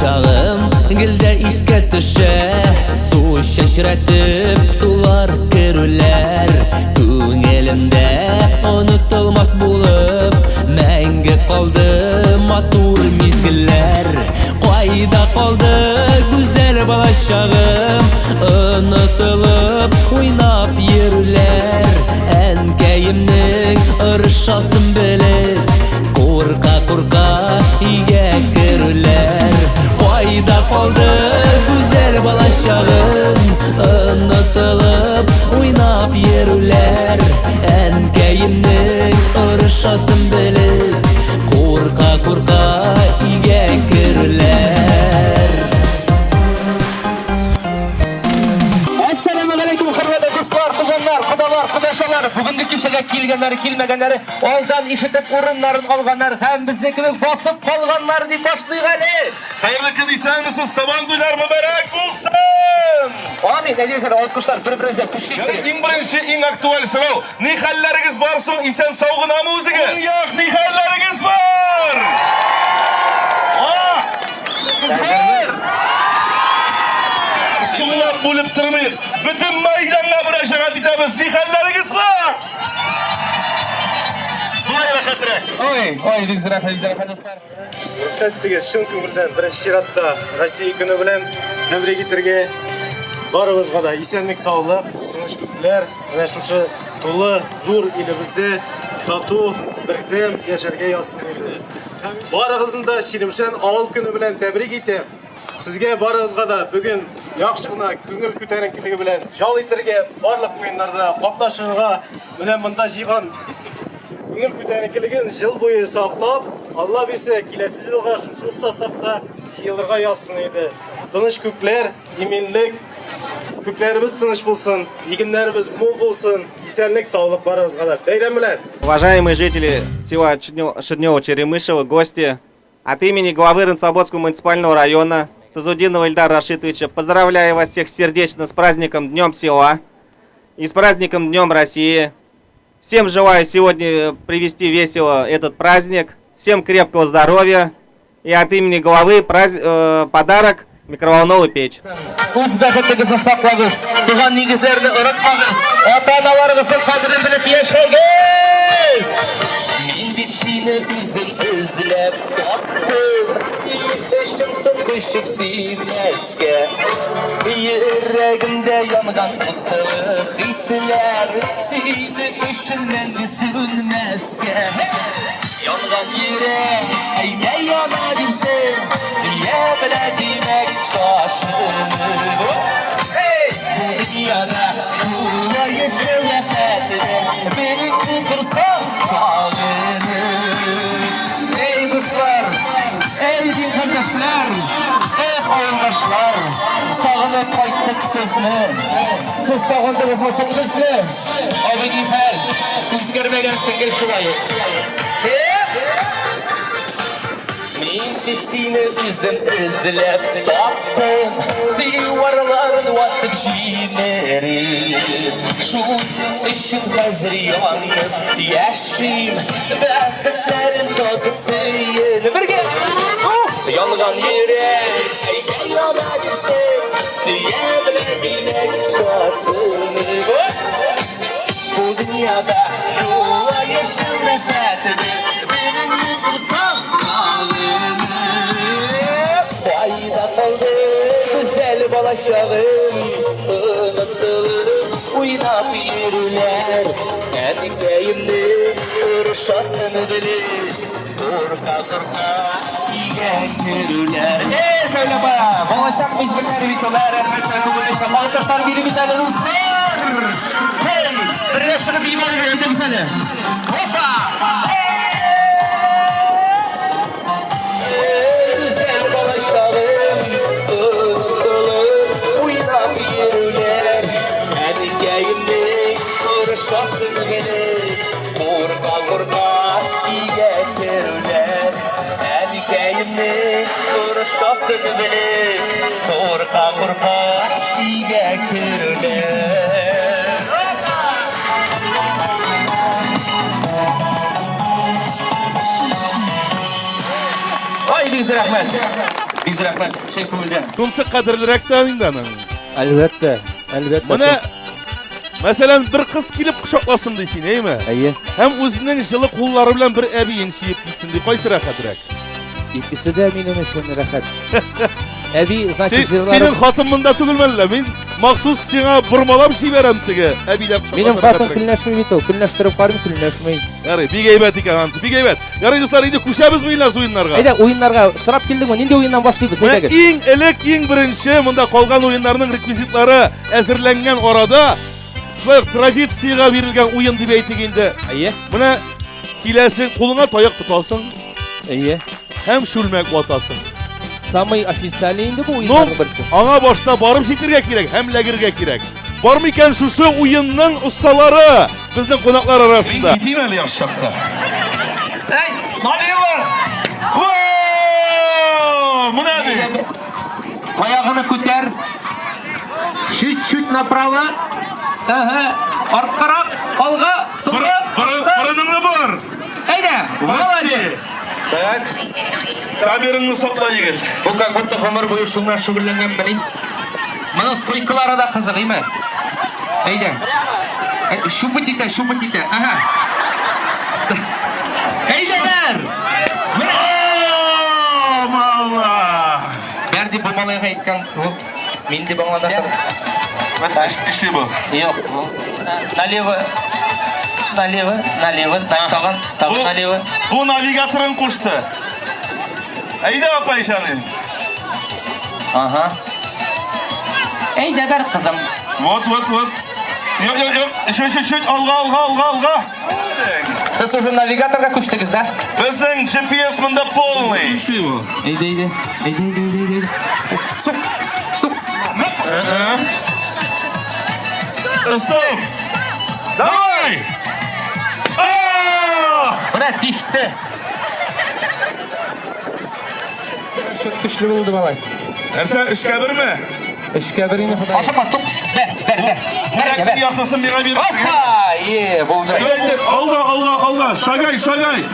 Балачагым гел дә искә төшә. Су чәчрәтеп, сулар керүләр Күңелемдә онытылмас булып Мәңге калды матур мизгелләр. Кайда калды гүзәл балачагым? Онытылып уйнап йөрүләр. Әнкәемнең ырышасын белеп, курка-курка өйгә керүләр. Кайда калды гүзәл балачагым? Онытылып уйнап йөрүләр. Әнкәемнең ырышасын белеп, курка-курка өйгә керүләр. Әссәламү галәйкүм, хөрмәтле дуслар, туганнар, кодалар, кодашалар. Бүгенге кичәгә килгәннәре, килмәгәннәре, алдан ишетеп урыннарын алганнар һәм безне кебек басып калганнар дип башлыйк әле. Хәерле көн, исәнмесез, Сабан туйлар мөбарәк булсын! Амин. Әйдәгез әле, алкышлар бер-беребезгә көчле иттерик. Иң беренче, иң актуаль сорау. Ни хәлләрегез бар соң, исән сау гынамы үзегез? Уң як, ни хәлләрегез бар? А! Бар! Соңлап бүлеп тормыйк. Бөтен мәйданга мөрәҗәгать итәбез. Ни хәлләрегез бар? Болай рәхәтрәк. Ой, ой, бик зур рәхмәт, бик зур рәхмәт, дуслар. Рөхсәт итегез, чын күңелдән беренче чиратта Россия көне белән тәбрик итәргә. Барыбызга да исәнлек, саулык, тыныч күкләр, менә шушы тулы зур илебездә тату, бердәм яшәргә язсын иде. Барыгызны да Чирмешән авыл көне белән тәбрик итәм. Сезгә барыгызга да бүген яхшы гына күңел күтәренкелеге белән ял итәргә, барлык уеннарда катнашырга, менә монда җыйган күңел күтәренкелеген җыл буе саклап, Алла бирсә, киләсе елга шушы ук составта җыелырга язсын иде. Тыныч күкләр, иминлек, күкләребез тыныч булсын, игеннәребез мул булсын, исәнлек, саулык барыгызга да. Бәйрәм белән! Уважаемые жители села Шернево-Черемышево, гости, от имени главы Рынслободского муниципального района Тазудинова Ильдара Рашитовича поздравляю вас всех сердечно с праздником Днем села и с праздником Днем России. Всем желаю сегодня провести весело этот праздник. Всем крепкого здоровья. И от имени главы подарок микроволновую печь. Үз бәхетегезне саклагыз, туган нигезләрне онытмагыз, ата-аналарыгызның кадерен белеп яшәгез! Мин бит сине үзем эзләп таптым, ни өчен соң кочып сөймәскә? Йөрәгемдә янган утлы хисләр, сөйде өчен мәңге сүнмәскә. Янган йөрәк, әйдә яна бирсен, сөя белә димәк шашынып. Эй, бу дөньяда шулай яшәү рәхәтенә берүк утырсаң сагынып. Эй, дуслар, эй, дин кардәшләр, эх, авылдашлар, сагынып кайттык сезне. Сез сагындыгызмы соң безне? Абый нихәл, үзгәрмәгәнсең гел шулай ук. Мин бит сине үзем эзләп таптым, диварларын ватып җимереп. Шуның өчен хәзер янып яшим, бәхетләрен татып сөенеп. Бергә! Янган йөрәк, әйдә яна бирсен, сөя белә димәк шашынып. Бу дөньяда шулай яшәү рәхәтне белми торсаң сагынып. Кайда калды гүзәл балачагым, онытылып уйнап йөрүләр. Әнкәемнең орышасын белеп, курка-курка өйгә керүләр. Эй, Сәүлә апа, балачак мизгелләре бит ул, рәхмәт күңелле чак. Алкышлар бирегез әле, дуслар! Эй, бергә чыгып биеп әйдәгез әле. Опа! Эй, гүзәл балачагым, онытылып уйнап йөрүләр. Әнкәемнең орышасын белеп, курка-курка өйгә керүләр. Әнкәемнең орышасын белеп, курка-курка өйгә керүләр. Ай, бик зур рәхмәт. Бик зур рәхмәт, чын күңелдән. Шунысы кадерлерәк тә инде аның. Әлбәттә, әлбәттә. Менә мәсәлән, бер кыз килеп кочакласын ди сине, әйме? Әйе. Һәм үзенең җылы куллары белән бер әбиен сөеп китсен ди. Кайсы рәхәтрәк? Икесе дә минем өчен рәхәт. Әби, значит, Син, синең хатын монда түгелме әллә? Мин махсус сиңа бормалап җибәрәм теге әбиләр кочакласа Минем хатын рәхәтрәк. көнләшми бит ул. Көнләштереп карыйм, көнләшми. Ярый, бик әйбәт икән анысы, бик әйбәт. Ярый, дуслар, инде күчәбезме Илназ уеннарга? Әйдә, уеннарга сорап килдеңме? Нинди уеннан башлыйбыз? Менә Әйдәгез. иң элек, иң беренче монда калган уеннарның реквизитлары әзерләнгән арада, шулай ук традициягә бирелгән уен дип әйтик инде. Әйе. Менә киләсең, кулыңа таяк тотасың Әйе. һәм чүлмәк ватасың. Самый официальный инде бу Ну, уеннарның берсе. аңа башта барып җитәргә кирәк һәм ләгергә кирәк. Бар микән шушы уенның осталары безнең кунаклар арасында? Мин китим әле яхшы чакта. Әй, налево! Во! Менә ди. Аягını күтәр. Чуть-чуть направо. Ага. Арткарак, алга, сулга. Борыныңны бор. Әйдә, молодец. Так. Камераңны сакла, егет. Бу как будто гомер буе шуңа шөгыльләнгән белин. Моның стойкалары да кызык, име? Әйдә. Щупать итә, щупать итә. Ага. Әйдәләр! Менә! Алла! Бәр дип бу малайга әйткән, бу мин дип аңлата. Эшли бу. Юк, бу налево, налево, налево, тагын, тагын налево. Бу навигаторын кушты. Әйдә, апай, җаным. Ага. Әйдә бәр, кызым. Вот, вот, вот. Юк, юк, юк. Еще чуть-чуть. Алга, алга, алга, алга. Сез уже навигаторга күчтегез, да? Безнең GPS монда полный. Әйдә, әйдә. Әйдә, әйдә, әйдә, әйдә. Сук, сук. Стоп. Давай. А! Менә тиште. Шөк көчле булды малай. Нәрсә, өчкә берме? Өчкә бер инде Ходай. Ашыкма, тук. Бер, бер, бер. Бер, бер. Яртысын миңа бирерсең. Опа! Е, булды. Алга, алга, алга. Шагай, шагай.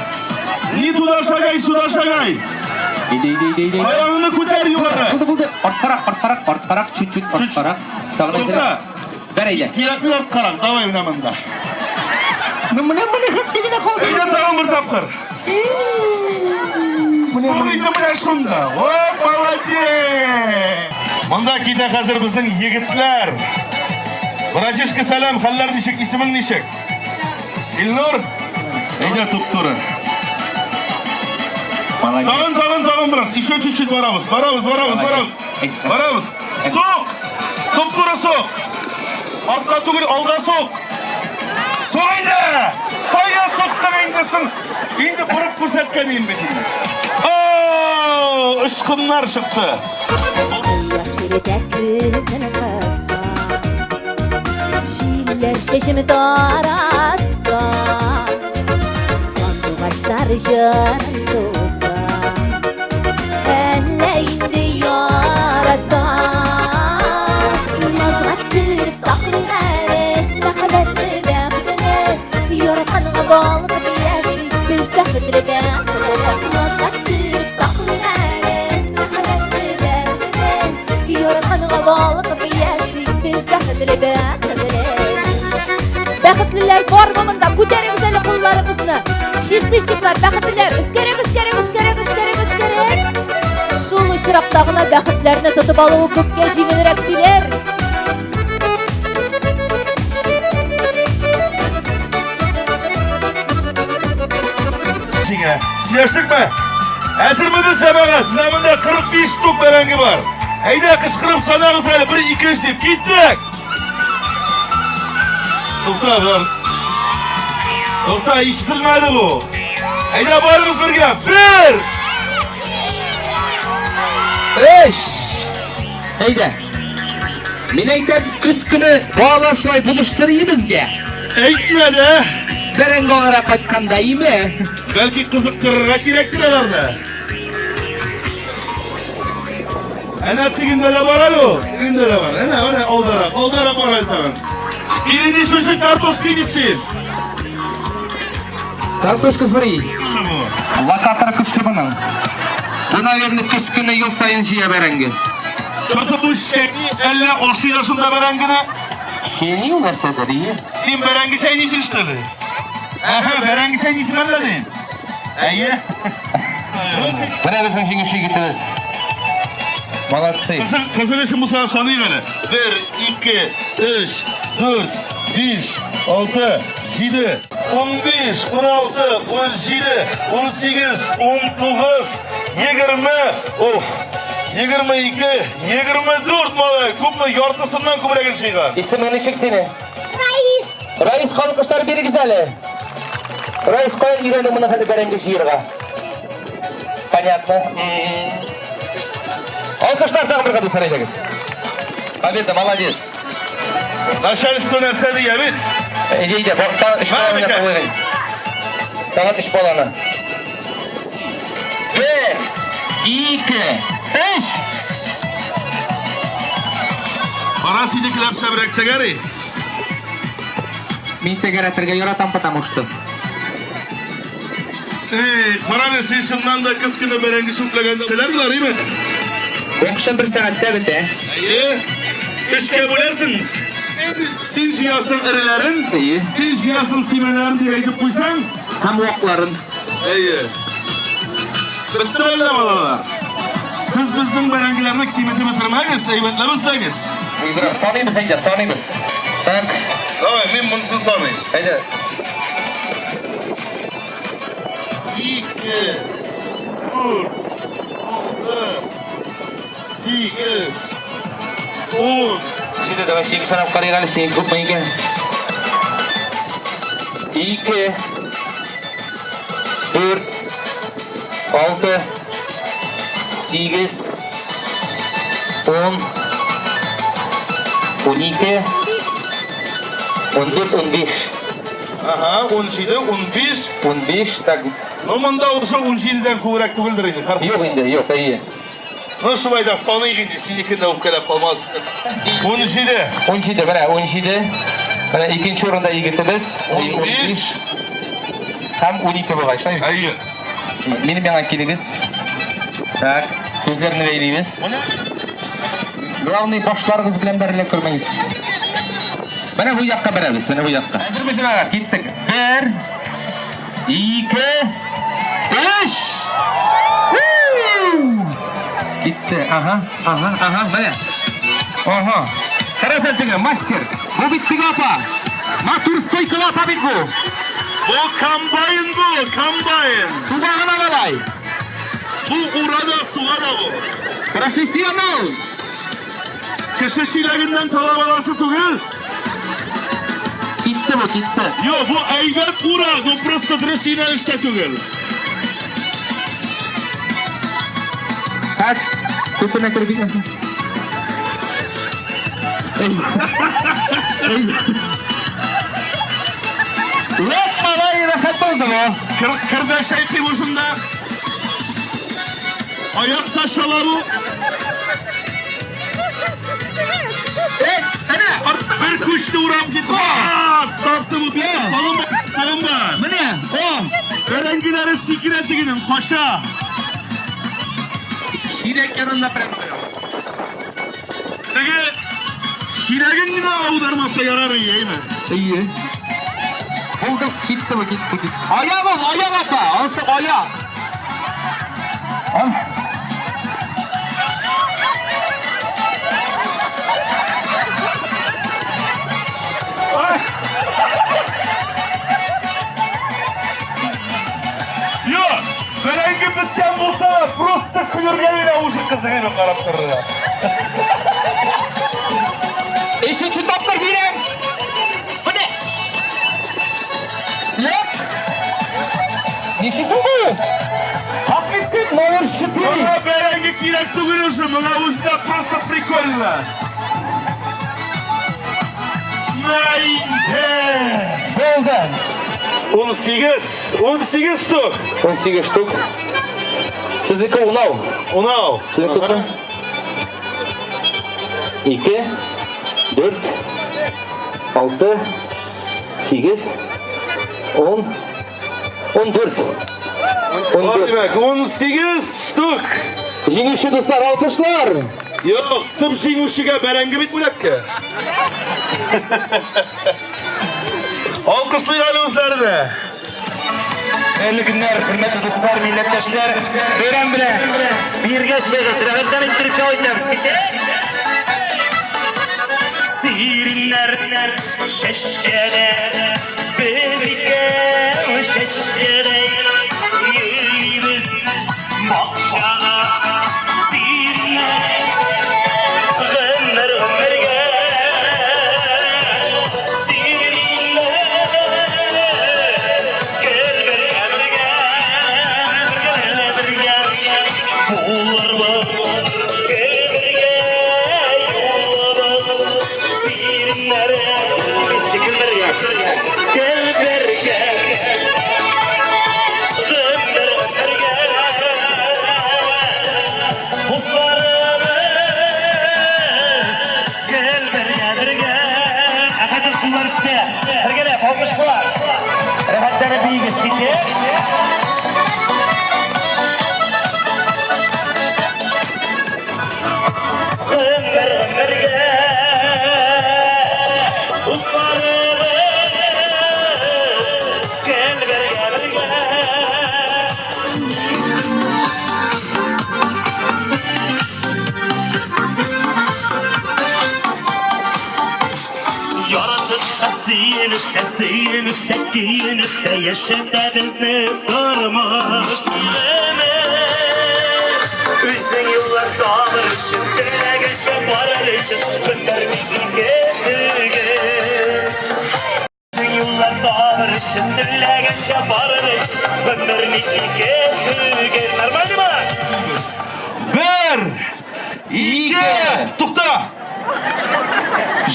Не туда шагай, сюда шагай. Иде, иде, иде, иде. Аягыңны күтәр югары. Булды, булды. Арткарак, арткарак, арткарак, чуть-чуть арткарак. Тагын Тукта. Бер әйдә. Кирәкми арткарак. Давай менә монда. Ну, менә менә хәтта генә калды. Әйдә тагын бер тапкыр. Сур инде менә шунда. Вот молодец. Монда китә хәзер безнең егетләр. Братишка, сәлам, хәлләр ничек, исемең ничек? Илнур? Әйдә туп-туры. Молодец. Тагын, тагын, тагын бераз. Еще чуть-чуть барабыз. Барабыз, барабыз, барабыз. Барабыз. Сук! Туп-туры сук! Артка түгел, алга сук! Сук инде! Кая суктың инде соң? Инде борып күрсәткән инде сине. О, очкыннар чыкты. Кояш эретә көзен кыса, Җилләр чәчем тарата, Сандугачлар җырын суза. Әллә инде ярата. Назга төреп саклыйм әле Мәхәббәтне, бәхетне. Яратканга балкып яши Без бәхетле, бәхетле. Назга төреп саклыйм әле Мәхәббәтне, бәхетне. Яратканга балкып яши Без бәхетле, бәхетле. Бәхетлеләр бармы монда? Күтәрегез әле кулларыгызны. Счастливчиклар, бәхетлеләр, өскәрәк, өскәрәк, өскәрәк, өскәрәк, өскәрәк. Шул очракта гына бәхетләрне тотып алуы күпкә җиңелрәк килер. Җиңә. Сөйләштекме? Әзерме без, җәмәгать? Менә монда 45 штук бәрәңге бар. Әйдә, кычкырып санагыз әле. 1, 2, 3 дип. Киттек! Тукта, болар. Тукта, ишетелмәде бу. Әйдә, барыбыз бергә. 1! Өч! Әйдә. Мин әйтәм, көз көне балалар шулай булыштырыр безгә. Әйтмәде. Бәрәңге алырга кайтканда име? Бәлки кызыктырырга кирәктер аларны. Әнә тегендә дә бар әле ул. Тегендә дә бар. Әнә, әнә алдарак, алдарак бар әле тагын. Впереди шушы картошка нести. Картошка фри. Локатор көчле моның. Бу, наверное, көз көне ел саен җыя бәрәңге. Чаты бу чәйни, әллә ашый да шунда бәрәңгене? Чәйни ул нәрсәдер, ие. Син бәрәңге чәйнисең, что ли? Әһә, бәрәңге чәйнисең әллә дим? Әйе. Менә безнең җиңүче егетебез. Молодцы. Кызыл, кызыл өчен булса саныйк әле. 1, 2, 3, 4, 5, 6, 7, 15, 16, 17, 18, 19, 20, оф, 22, 24 малай, күпме яртысыннан күбрәген җыйган. Исемең ничек синең? Раис. Раис, алкышлар бирегез әле. Раис, каян өйрәнде моны хәтле бәрәңге җыярга? Понятно. Алкышлар тагын бер кат дуслар әйдәгез. Победа, молодец. Начальство нәрсә дия бит? Әйдә, әйдә, тагын өч баланы Мә, кабул. Тагын өч баланы. Бер, ике, өч. Кара синекеләр шәбрәк тәгәри. Мин тәгәрәтергә яратам, потому что. Эй, кара әле, син чыннан да көз көне бәрәңге чүпләгәндә теләр болар, име? Бу бер сәгатьтә бетә. Әйе. Өчкә бүләсең. Син җыясың эреләрен, Әйе. син җыясың симәләрен дип әйтеп куйсаң, Һәм вакларын. әйе. Бетте әллә балалар? Сез безнең бәрәңгеләрне киметеп бетермәгез, әйбәтләп эшләгез. Саныйбыз, әйдә, саныйбыз. Так, Давай, мин монысын саныйм. әйдә. Ике, дүрт, алты, сигез, ун. Şimdi давай сигез санап карыйк әле, синең күпме икән? Ике, дүрт, алты, сигез, ун, 12, 14, 15. Ага, 17, 15. 15, так, Ну, монда уже 17-дән күбрәк түгелдер инде. Хәрф. юк инде, юк, әйе. Ну, шулай да саныйк инде, синекендә үпкәләп калмас. 17. 17, менә 17. Менә икенче урында егетебез. 15. Һәм 12 бугай, шулай бит? Әйе. Минем янга килегез. Так, күзләрне бәйлибез. Главный башларыгыз белән бәрелә күрмәгез. Менә бу якка бәрәбез, менә бу якка. Әзерме җәмәгать? Киттек. Бер, ике, өч. Китте. Ага, ага, ага, менә. Ага. Карасән теге, мастер. Бу бит теге апа. Матур стойкалы апа бит бу. Бу комбайн бу, комбайн. Суга гына малай. Бу ура да суга да бу. Профессионал. Кеше чиләгеннән талап аласы түгел. Китте бу, китте. Юк, бу әйбәт ура, но просто дөрес юнәлештә түгел. Так, күпенә кереп китмәсен. Эй. Эй. Леп малай рәхәт булды бу. Кер, кердә чайкый бу шунда. Аяк та чала бу. Эй, әнә, артта. Бер күчне урап китте. Тапты бу. Тагын бар, тагын бар. Менә, о. Бәрәңгеләре сикерә тегенең, кача. Чиләк янында прямо. Теге чиләген генә аудармаса ярар иде, Әйе. Булды, китте бу, китте, китте. Аяк ул, аяк апа, анысы аяк. А? Юк, бәрәңге беткән булса да, просто көлергә генә уже кызык иде карап торырга. Өченче тапкыр бирәм. Менә. Леп. Ничәсе бу? Попытка номер 4. Моңа бәрәңге кирәк түгел уже, моңа үзенә просто прикольно. Найде! Булды. 18, 18 штук. 18 штук. Сезнеке унау. Унау. Сезнеке күпме? Ике, дүрт, алты, сигез, ун, 14. 14. Димәк, 18 штук. Җиңүче дуслар, алкышлар! Юк, төп җиңүчегә бәрәңге бит бүләккә. Алкышлыйк әле үзләренә. Хәерле көннәр, хөрмәтле дуслар, милләттәшләр. Бәйрәм белән биергә чыгыгыз, рәхәтләнеп иттереп ял итәбез. Китек! Сиреннәр чәчкәдә, без икәү чәчкәдә йөрибез бакчада. Сиреннәр гомер гомергә. Сиреннәр гел бергә бергә, гел бергә булырбыз, гел бергә юлыбыз. Сиреннәр гел бергә, гел бергә, гомер гомергә. Дусларыбыз гел бергә бергә. Ә хәзер куллар өстә. Бергәләп, алкышлар. Рәхәтләнеп биегез, китек. Гомер гомергә. Дусларыбыз гел бергә бергә. Яратып та, сөенеп тә, сөенеп тә, көенеп тә яшәтә безне тормыш. Үзең юллар табыр өчен, теләгәнчә барыр өчен, көннәр бик ике түгел. Үзең юллар табыр өчен, теләгәнчә барыр өчен, көннәр бик ике түгел. Нормально ма? Бер, ике, тукта!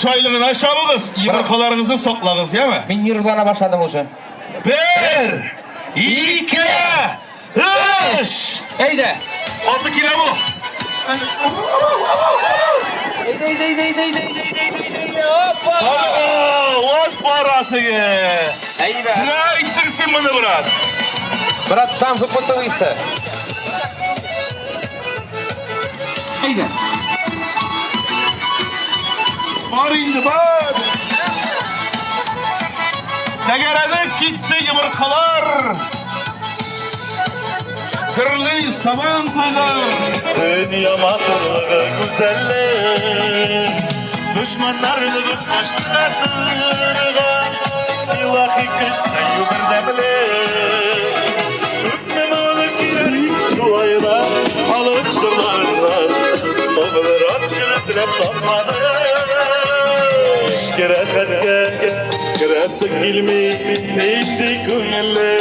Җайлы гына чабыгыз, йомыркаларыгызны саклагыз, яме? Мин нервлана башладым уже. Бер, ике, өч! Әйдә! Каты килә бу. Әйдә, әйдә, әйдә, әйдә, әйдә, әйдә, әйдә, әйдә, әйдә, опа! Вот пора теге. Әйдә! Зря әйттең син моны, брат. Брат, сам запутался. Әйдә. Бар инде, бар. Тәгәрәде китте йомыркалар. Гөрли сабан туйлар. Дөнья матурлыгы, гүзәллек, Дошманнарны без качтырга, Илаһи көч, сөю, бердәмлек. Күпме моңлы көйләр шулай да халык җырларыннан Табылырак җыр эзләп тапмадым. Рәхәткә керәсе килми, нинди күңелле.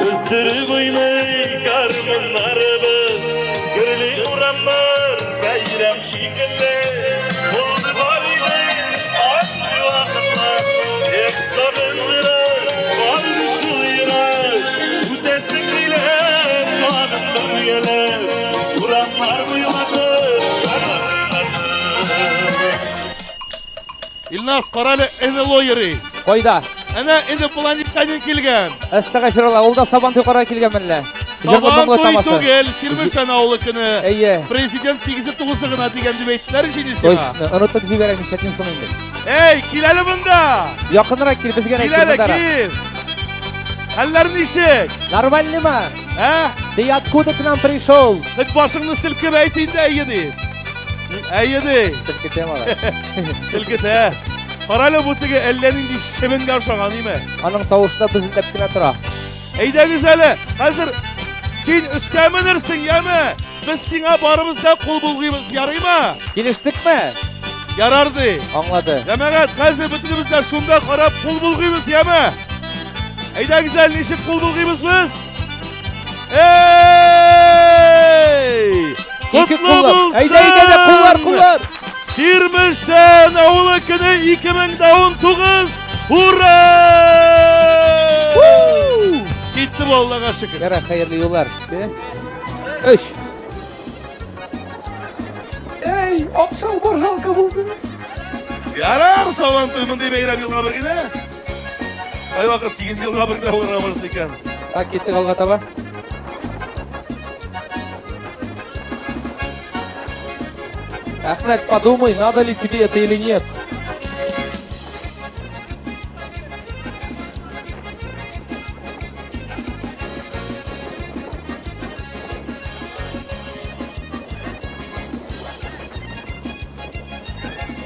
Өздереп уйный гармуннарыбыз, Гөрли урамнар бәйрәм шикелле. Булды бар иде андый вакытлар, Эх, сагындыра калды шул йөрәк. Үтәсе килә сагындым елеп, Урамнар буйлатып Илназ, карале, НЛО йөри. Кайда? Әнә инопланетянин килгән. Әстәгъфирулла, ул да Сабан туй карарга килгән мәллә? Сабан туй түгел, Чирмешән авылы көне. Әйе. Президент 8-9 гына дигән дип әйттеләр ич инде сиңа. Точно, онытып җибәрәм, нишләтим соң инде. Эй, кил әле монда. Якынрак кил, безгә Кил әле, кил. Хәлләр ничек? Нормально ма? Ә? Ты откуда к нам пришел? Хоть башыңны селкеп әйт инде, әйе ди. Әйе ди. Селкетә малай. Селкетә. Карале, бу теге әллә нинди чебенгә охшаган, име? Аның тавышы да безелдәп кенә тора. Әйдәгез әле, хәзер син өскә менерсең, яме? Без сиңа барыбыз да кул болгыйбыз, ярыймы? Килештекме? Ярар ди. Аңлады. Җәмәгать, хәзер бөтенебез дә шунда карап кул болгыйбыз, яме? Әйдәгез әле, ничек кул болгыйбыз без? Эй! Ике Котлы куллап. булсын! Әйдә, әйдә, әйдә, куллар, куллар. Чирмешән авылы көне 2019! Ура! Китте бу, Аллага шөкер. Ярар, хәерле юллар. Өч. Эй, акшал боржалка булды. Ярар, Сабан туй мондый бәйрәм елга бер генә. Кайвакыт 8 елга бер генә булырга барысы икән. Так, киттек алга таба. Әхмәт, подумай, надо ли тебе это или нет.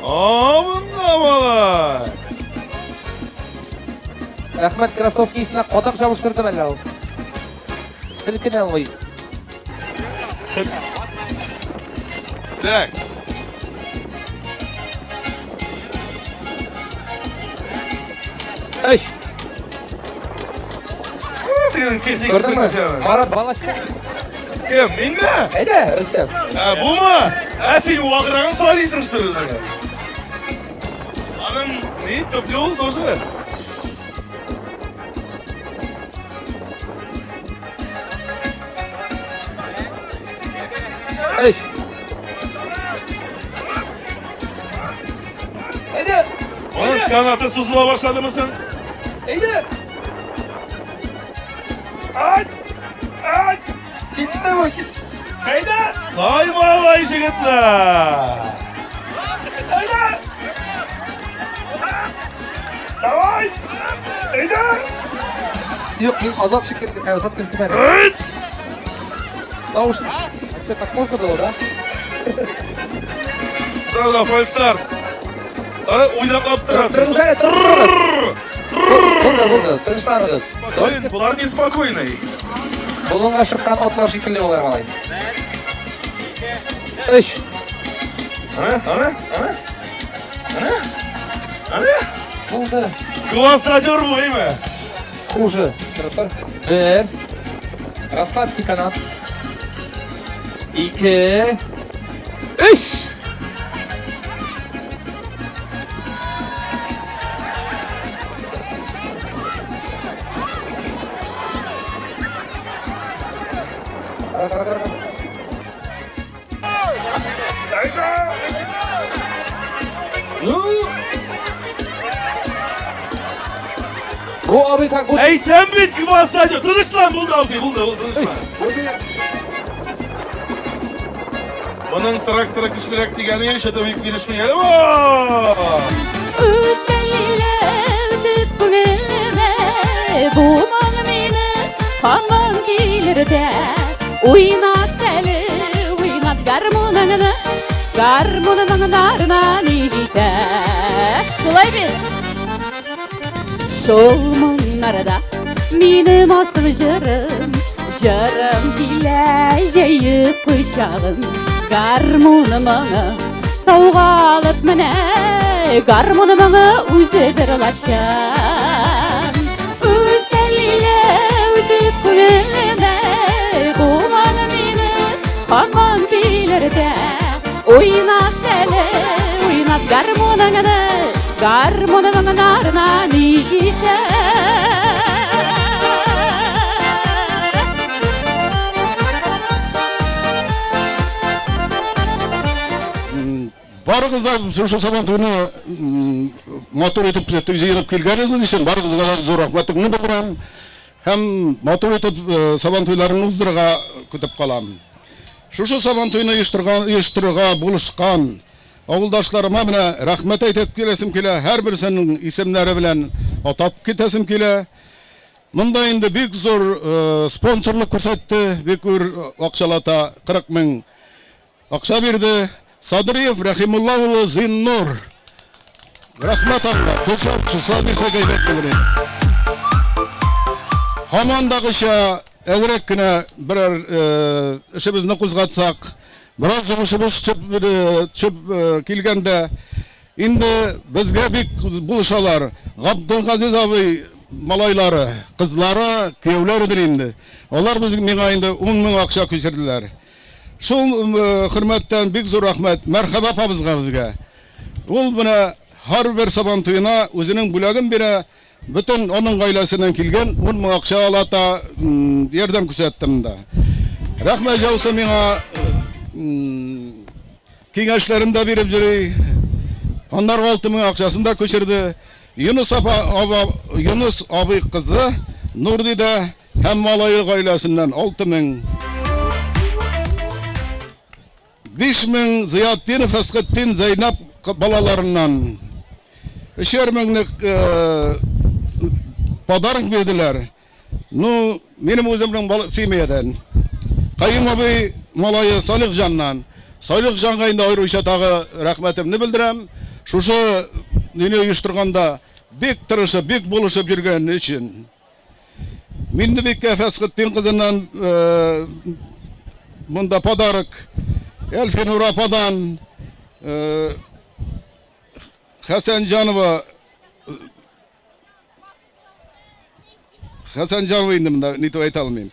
Амында малай. Әхмәт кроссовкисына кадак жабыштырды әллә ул. Селкенә алмый. Так. Өч. Тегенең техникасы Күрдеңме? күрсәнә. Марат балач. Кем, минме? Әйдә, Рөстәм. Ә, бумы? Ә син ваграгын сорыйсың что ли үзеңә? Аның ни төпле ул тоже. Өч. Әйдә. Аның канаты сузыла башладымы соң? Әйдә. Ай! Ай! Китте бу. Әйдә! Ай малай җегетләр! Әйдә! Давай! Әйдә! Юк, мин Азат шикелле, ә, Азат кем әле. Тавыш. А что, так можно было, да? Сразу фальстарт. Ара уйнаклап тора. Торыгыз әле, торыгыз. Булды, булды, тынычланыгыз. Блин, болар неспокойный. Болынга чыккан атлар шикелле болар малай. Өч. Ана, ана, ана. Ана. Ана. Булды. Гвоздодер бу, әйме? Хуже. Тор, тор. Бер. Расслабьте канат. Ике. Өч. Кара, кара, кара. Ну. Бу абый как будто Әйтәм бит гвоздодер. Тынычлан, булды абзый, булды, булды, тынычлан. Моның тракторы көчлерәк дигәне яшәтеп бик килешми әле. Үтәйле үтеп күңелемә Бу моң мине һаман килер дә Уйнат әле, уйнат гармуныңны Гармунының нарына ни җитә Шулай бит? Шул моңнарда минем асыл җырым Җырым килә җәеп кочагын Гармуны моңы тауга алып менә Гармуны моңы үзе бер лачын Үтәлилә үтеп күңелемә Бу моң мине һаман килер дә Уйнат әле, уйнат гармуныңны Гармунының нарына ни җитә Барыгыз да шушы Сабантуйны матур итеп җыелып килгәнегез өчен барыгызга да зур рәхмәтемне белдерәм. Һәм матур итеп Сабантуйларын уздырырга көтеп калам. Шушы Сабантуйны оештырган, оештырырга булышкан авылдашларыма менә рәхмәт әйтеп киләсем килә, һәрберсенең исемнәре белән атап китәсем килә. Монда инде бик зур спонсорлык күрсәтте, бик зур акчалата 40 мең акча бирде. Садриев Рәхимулла улы Зиннур. Рәхмәт аңа. Кулча шушылай бирсәк әйбәт булыр иде. Һамандагыча әзрәк кенә берәр эшебезне кузгатсак, бераз җомышыбыз төшеп килгәндә, инде безгә бик булышалар. Габделгазиз абый малайлары, кызлары, кияүләредер инде. Алар безгә миңа инде 10 мең акча күчерделәр. Шул хөрмәттән бик зур рәхмәт Мәрхәбә апабызга безгә. Ул менә һәрбер Сабан туена үзенең бүләген бирә. Бөтен аның гаиләсеннән килгән 10 мең акча ала та ярдәм күрсәтте монда. Рәхмәт яусын миңа киңәшләрен дә биреп йөри. Аннары 6 мең акчасын да күчерде. Юныс апа, аба, Юныс абый кызы Нурдидә һәм малае гаиләсеннән 6 мең. 5000 Зыятдинов Фәсхетдин Зәйнәп балаларыннан. Өчәр меңлек подарок бирделәр. Ну, минем үземнең семьядән. Каюм абый малае Салихҗаннан. Салихҗанга инде аеруча тагы рәхмәтемне белдерәм. Шушы мине оештырганда бик тырышып, бик булышып йөргән өчен. Миннебикә Фәсхетдин кызыннан монда подарок. Әлфинур ападан Хәсәнҗанова Хәсәнҗанова инде монда нитеп әйтә алмыйм.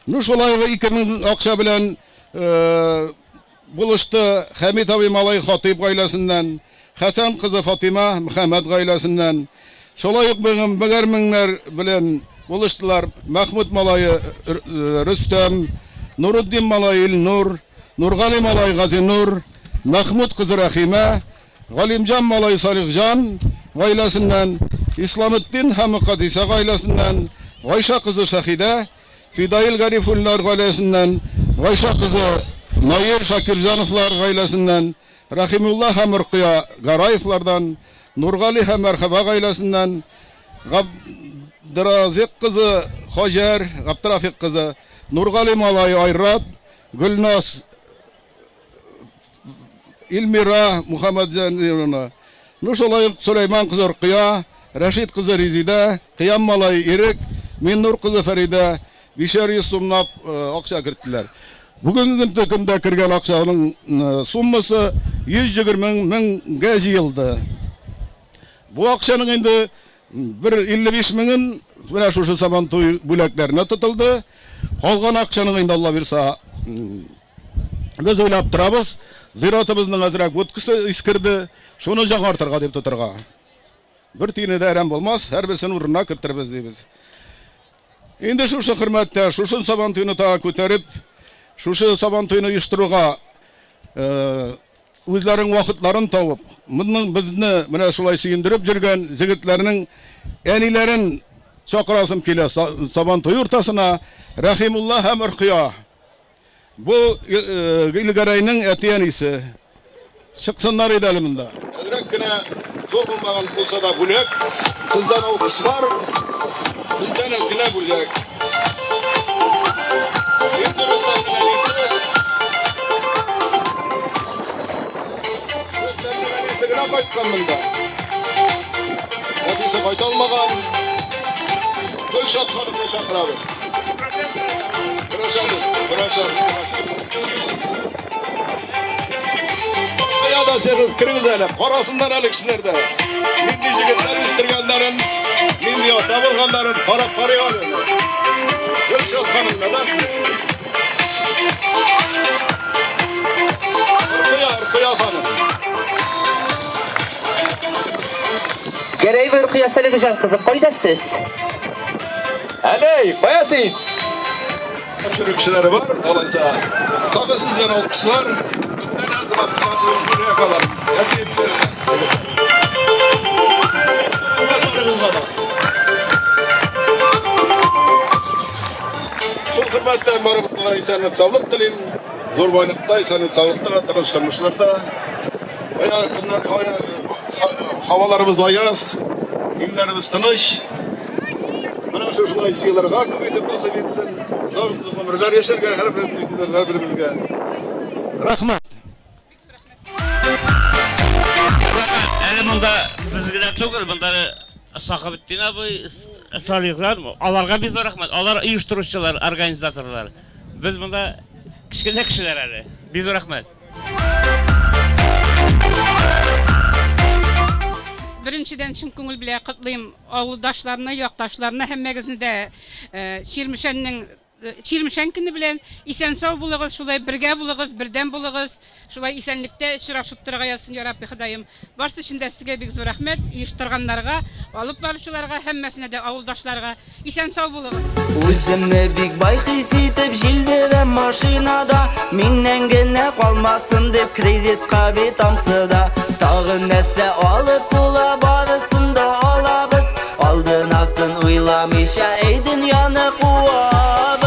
Ну шулай 2000 акча белән булышты Хәмит абый малай Хатыйп гаиләсеннән, Хәсән кызы Фатима Мөхәммәт гаиләсеннән. Шулай ук меңәр меңнәр белән булыштылар Мәхмүт малае Рөстәм, Нурутдин малае Илнур, Нургали малае Газинур, Мәхмүт кызы Рәхимә, Галимҗан малае Салихҗан гаиләсеннән, Исламетдин һәм Мөкаддисә гаиләсеннән, Гайшә кызы Шәһидә, Фидаил Гарифуллиннар гаиләсеннән, Гайшә кызы Наил Шакирҗановлар гаиләсеннән, Рәхимулла һәм Ркыя Гараевлардан, Нургали һәм Мәрхәбә гаиләсеннән, Габдразыйк кызы Хаҗәр, Габдрафик кызы, Нургали малае Айрат, Гөлназ Эльмира Мухаммадҗановна, ну шулай ук Сөләйман кызы Ркыя, Рәшит кызы Резидә, Кыям малае Ирек, Миннур кызы Фәридә бишәр йөз сумлап акча керттеләр. Бүгенге көндә кергән акчаның суммасы 120 меңгә җыелды. Бу акчаның инде бер 55 меңен менә шушы Сабантуй бүләкләренә тотылды. Калган акчаның инде Алла бирса без уйлап торабыз, зиратыбызның әзрәк будкасы искерде, шуны жаңартырга дип тотырга. Бер тиене дә әрәм булмас, һәрберсен урынына кертербез дибез. Инде шушы хөрмәттә, шушы Сабантуйны тагы күтәреп, шушы Сабантуйны оештыруга үзләренең вакытларын табып, моның безне менә шулай сөендереп йөргән җегетләрнең әниләрен чакырасым килә Сабантуй уртасына, Рәхимулла һәм Ркыя. Бу Илгәрәйнең әти-әнисе. Чыксыннар иде әле монда. Әзрәк кенә зур булмаган булса да бүләк. Сездән алкышлар, бездән әз генә бүләк. Инде Рөстәмнең әнисе. Рөстәмнең әнисе генә кайткан монда. Әтисе кайта алмаган. Гөлшат ханымны чакырабыз. Көрәшәбез, көрәшәбез. Кая да чыгып керегез әле, карасыннар әле кешеләр дә. Нинди җегетләр үстергәннәрен, нинди ата булганнарын карап карый әле. Гөлшат ханым, да? Ркыя, Ркыя ханым. Гәрәева Ркыя Сәлихҗан кызы, кайда сез? Әнәй, кая син? Тапшыру кешеләре бар, алайса. Тагы сездән алкышлар. Бездән азрак тапшыру бүләк алар. Шул хөрмәттән барыбызга да исәнлек, саулык телим. Зур байлыкта, исәнлек, саулыкта, тыныч тормышларда. Ая көннәр, һаваларыбыз аяз, илләребез тыныч. Менә шушылай җыелырга күп итеп насыйп итсен. Озак гомерләр яшәргә һәрберебезгә. Рәхмәт. Әле монда без генә түгел, монда Сахабетдин абый, Салихлар, аларга бик зур рәхмәт. Алар оештыручылар, организаторлар. Без монда кечкенә кешеләр әле. Бик зур рәхмәт. Беренчедән, чын күңел белән котлыйм авылдашларны, якташларны, һәммәгезне дә э, Чирмешәннең э, Чирмешән көне белән. Исән-сау булыгыз, шулай бергә булыгыз, бердәм булыгыз. Шулай исәнлектә очрашып торырга язсын, я Рабби Ходаем. Барсы өчен дә сезгә бик зур рәхмәт, оештырганнарга, алып баручыларга, һәммәсенә дә авылдашларга. Исән-сау булыгыз! Үземне бик бай хис итеп җилдерәм машинада Миннән генә калмасын дип кредитка бит ансы да Тагын нәрсә алып була барысын да алабыз Алдын артын уйламыйча әй дөньяны куабыз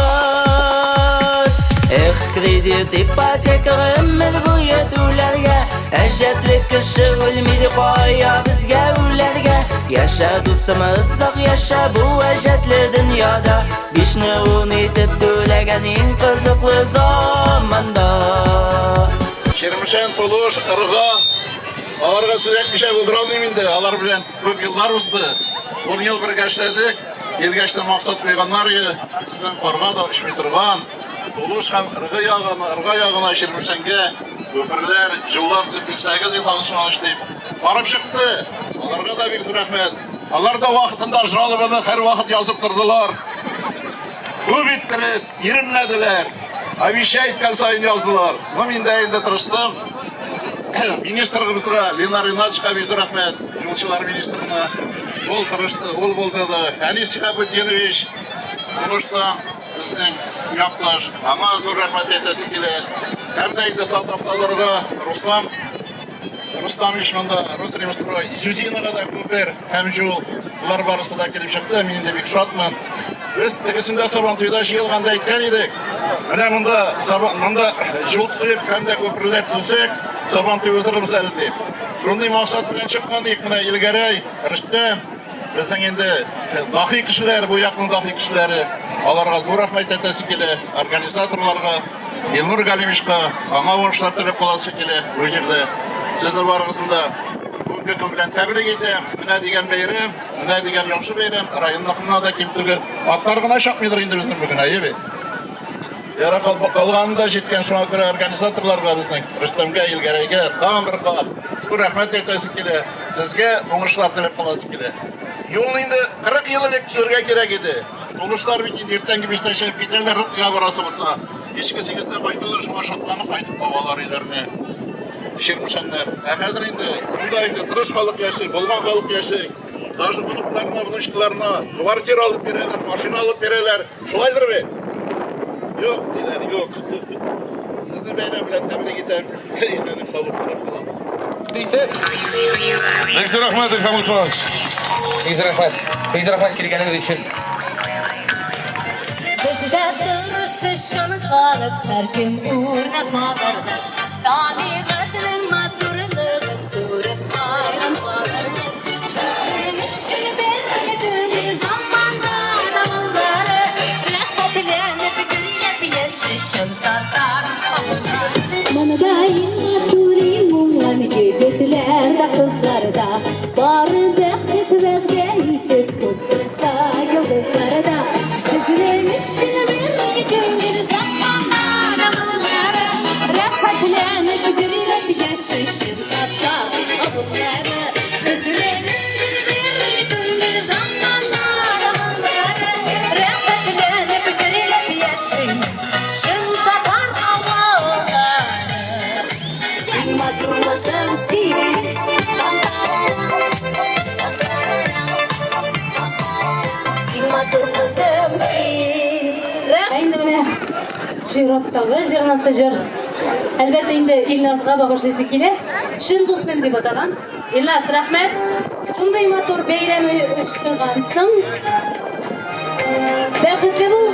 Эх, кредит, ипотека өмер буе. Әҗәтле кеше үлми ди кая безгә үләргә Яшә дустым озак яшә бу әҗәтле дөньяда Бишне ун итеп түләгән иң кызыклы заманда Чирмешән, Тулуш, Ырга аларга сүз әйтмичә булдыра алмыйм инде. Алар белән күп еллар узды. Ун ел бергә эшләдек. Килгәч тә максат куйганнар иде. Безнең карга да очмый торган Тулуш һәм Ыргы ягына, Ырга ягына Чирмешәнгә күперләр, юллар төзеп бирсәгез, Илһам Усманович дип барып чыкты. Аларга да бик зур рәхмәт. Алар да вакытында жалобаны һәрвакыт язып тордылар. Күп иттереп, иренмәделәр. Обещать иткән саен яздылар. Ну, мин дә инде тырыштым. Министрыбызга, Ленар Ринатовичка бик зур рәхмәт, юлчылар министрына. Ул тырышты, ул булдырды. Әнис Шиһабетдинович, Тулуштан безнең якташ, аңа зур рәхмәт әйтәсе килә. Һәм дә инде Татавтодорга Руслан Рустамович монда, Росремстрой, Зюзинага да күпер һәм юл, болар барысы да килеп чыкты. Мин инде бик шатмын. Без тегесендә Сабантуйда җыелганда әйткән идек. Менә монда Сабан, монда юл төзеп һәм дә күперләр төзесәк, Сабантуй уздырырбыз әле дип. Шундый максат белән чыккан идек. Менә Илгәрәй, Рөстәм, безнең инде дахи кешеләр, бу якның дахи кешеләре. Аларга зур рәхмәт әйтәсе килә, организаторларга, Илнур Галимовичка, аңа уңышлар теләп каласы килә бу җирдә. Сезне барыгызны да бүгенге көн белән тәбрик итәм. Менә дигән бәйрәм, менә дигән яхшы бәйрәм, районныкына да ким түгел. Атлар гына чапмыйдыр инде безнең бүген, әйе бит? Яра калганы да җиткән, шуңа күрә организаторларга безнең Рөстәмгә, Илгәрәйгә тагын бер кат зур рәхмәт әйтәсе килә. Сезгә уңышлар теләп каласы килә. Юлны инде 40 ел элек төзергә кирәк иде. Тулышлар бит инде иртәнге биштән чыгып китәләр, Рыккага барасы булса. Кичке сигездә кайталар, шуңа шатланып кайтып кабалар өйләренә. Чирмешәннәр. Ә хәзер инде монда инде тырыш халык яши, булган халык яши. Даже внукларына, внучкаларына квартира алып бирәләр, машина алып бирәләр. Шулайдыр бит? Юк, диләр, юк. Сезне бәйрәм белән тәбрик итәм. Исәнлек саулык теләп калам. Итеп. Бик зур рәхмәт, Илһам Усманович. Бик зур рәхмәт. Бик зур рәхмәт килгәнегез өчен. Бездә тырыш чын халык, һәркем үрнәк алырлык. Табигатьнең матурлыгын күреп хайран калырлык. Монда иң матур, иң уңган егетләр дә, кызлар да, бары бәхет вәгъдә итеп уздырса йолдызлар да. Безнең өчен бер күңел замана давыллары, рәхәтләнеп гөрләп яши чын татар авыллары. Безнең өчен бер күңел замана давыллары, рәхәтләнеп гөрләп яши чын татар авыллары. Иң матурлысың син, Иң матурлысың син. Ә инде менә чираттагы җырнасы җыр. Әлбәттә инде Илназга багышлыйсы килә. Чын дустым дип аталган. Илназ, рәхмәт. Шундый матур бәйрәм оештыргансың. Бәхетле бул.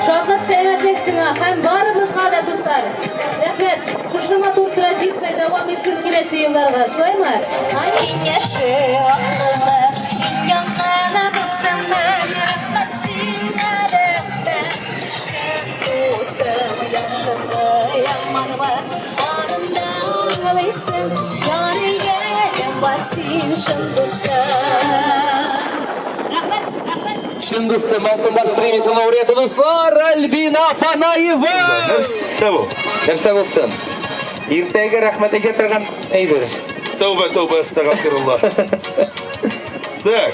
Шатлык, сәламәтлек сиңа һәм барыбызга да, дуслар. Рәхмәт. Шушы матур традиция дәвам итсен киләсе елларга, шулаймы? Киңәше акыллы, иң якын дустым, рәхмәт сиңа, рәхмәт. Чын дустым, яхшымы, яманмы, барын да аңлыйсың, ярый бар син, чын дустым. Рәхмәт, рәхмәт. Чын дустым, Алтын Барс премиясе лауреаты дуслар, Альбина Панаева! Нәрсә бу? Нәрсә булсын? Иртәгә рәхмәт әйтә торган әйбер. Тәүбә, тәүбә, әстәгъфирулла. Так.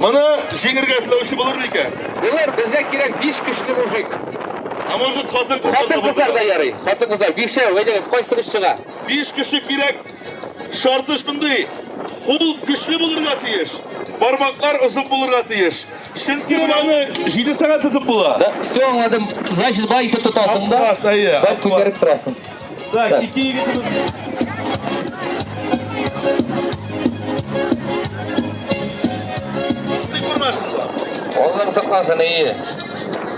Моны җиңергә теләүче булыр микән? Булыр, безгә кирәк биш көчле мужик. А может хатын-кызлар Хатын-кызлар да ярый. Хатын-кызлар бишәү, әйдәгез, кайсыгыз чыга? Биш кеше кирәк. Шарты шундый. Кул көчле булырга тиеш. Бармаклар озын булырга тиеш. Чөнки аны 7 сәгать тотып була. Да, все аңладым. Значит, былай итеп тотасың да. Обхват, әйе, Былай обхват. күтәреп торасың. Так, ике егетебез. Аллаһ сакласын, әйе.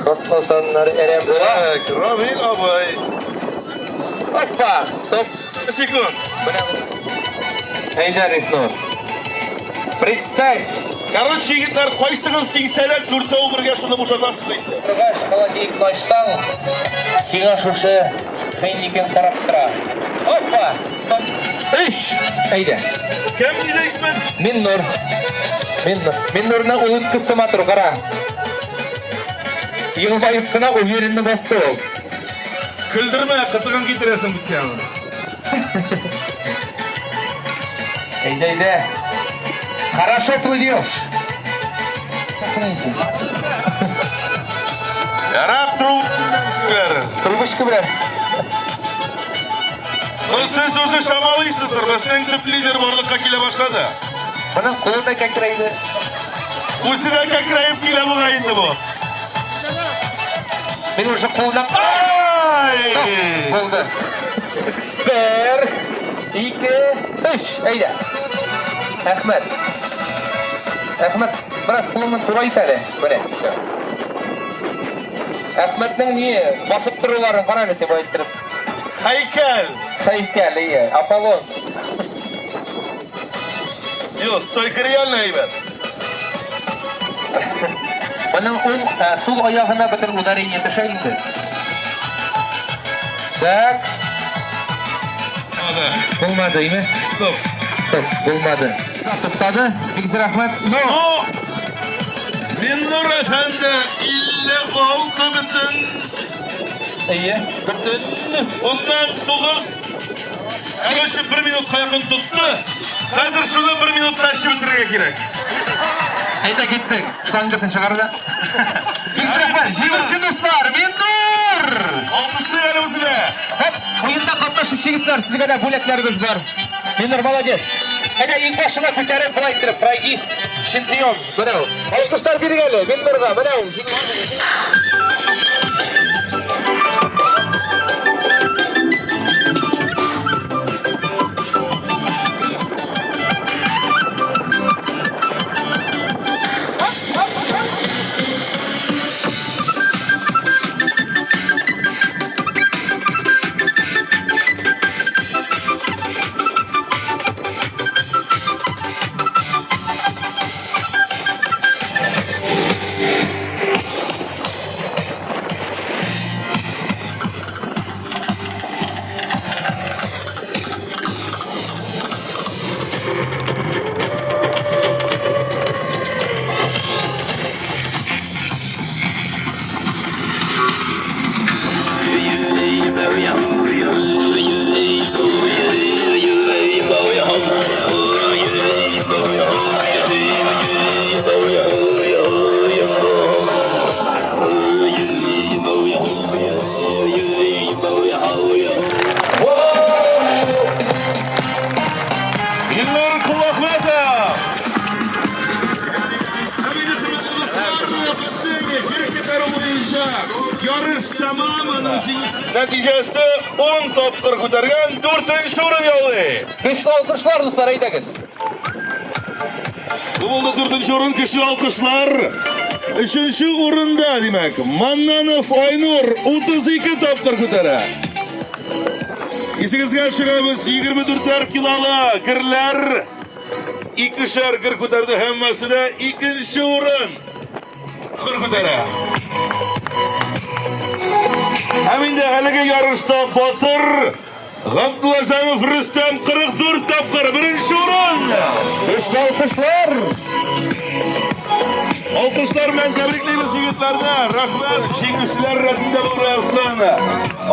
Шартласаннар әрәм була. Так, Рамил абый. Опа, стоп. Секунд. Әйдә, Рифнур. Представь. Короче, егетләр, кайсыгыз җиңсә дә, дүртәү бергә шуны бушатасыз инде. Торгач, холодильникны ачсаң, сиңа шушы Хейникен карап тора. Опа, стоп. Өч. Әйдә. Кем диде исемен? Миннур. Миннур. Миннурның улыбкасы матур, кара. Елмаеп кына уверенно басты ул. Көлдермә, кытыгын китерәсең бит син аны. Әйдә, әйдә. Хорошо плывешь. Ярап трубочкалар. Трубочка белән. Ну, сез уже чамалыйсыздыр, безнең төп лидер барлыкка килә башлады. Моның кулы да кәкрәйде. Үзе дә кәкрәеп килә бугай инде бу. Мин уже кулына... Ай! Булды. Бер, ике, өч. Әйдә. Әхмәт. Әхмәт, бераз кулыңны турайт әле. Менә, всё. Әхмәтнең ни басып торуларын кара әле син болай иттереп. Һәйкәл. Һәйкәл, ие, Аполлон. Юк, стойка реально әйбәт. Моның уң, сул аягына бөтен ударение төшә инде. Так. Булмады, име? Стоп. Стоп, булмады. Туктады. Бик зур рәхмәт. Но! Ну, Миннур әфәнде 56 бөтен. Әйе, бөтен. Уннан 9. Короче, бер минутка якын тотты. Хәзер шуны бер минутта эчеп бетерергә кирәк. Әйдә киттек. Штангасын чыгарды. Бик зур рәхмәт. Җиңүче дуслар, Миннур! Алкышлый әле үзенә. Һәм уенда катнашучы егетләр, сезгә дә бүләкләребез бар. Миннур, молодец. Әйдә, иң башына күтәреп, болай иттереп, пройдись, чемпион. Менә ул. Алкышлар бирик әле Миннурга. Менә ул. Илнур Кулахметов! Һәм инде хөрмәтле дуслар, безнең гер күтәрү буенча ярыш тәмам, аның нәтиҗәсе 10 тапкыр күтәргән, 4 урын яулый. Көчле алкышлар, дуслар, әйдәгез. Бу булды 4 урын, көчле алкышлар. Өченче урында, димәк, Маннанов Айнур 32 тапкыр күтәрә. Исегезгә төшерәбез, 24 килолы герләр икешәр гер күтәрде һәммәсе дә икенче урын. Гер күтәрә. Һәм инде әлеге ярышта батыр Габдуллазанов Рөстәм 44 тапкыр беренче урын. Көчле алкышлар. Алкышлар белән тәбриклибез егетләрне. Рәхмәт, җиңүчеләр рәтендә булырга язсын.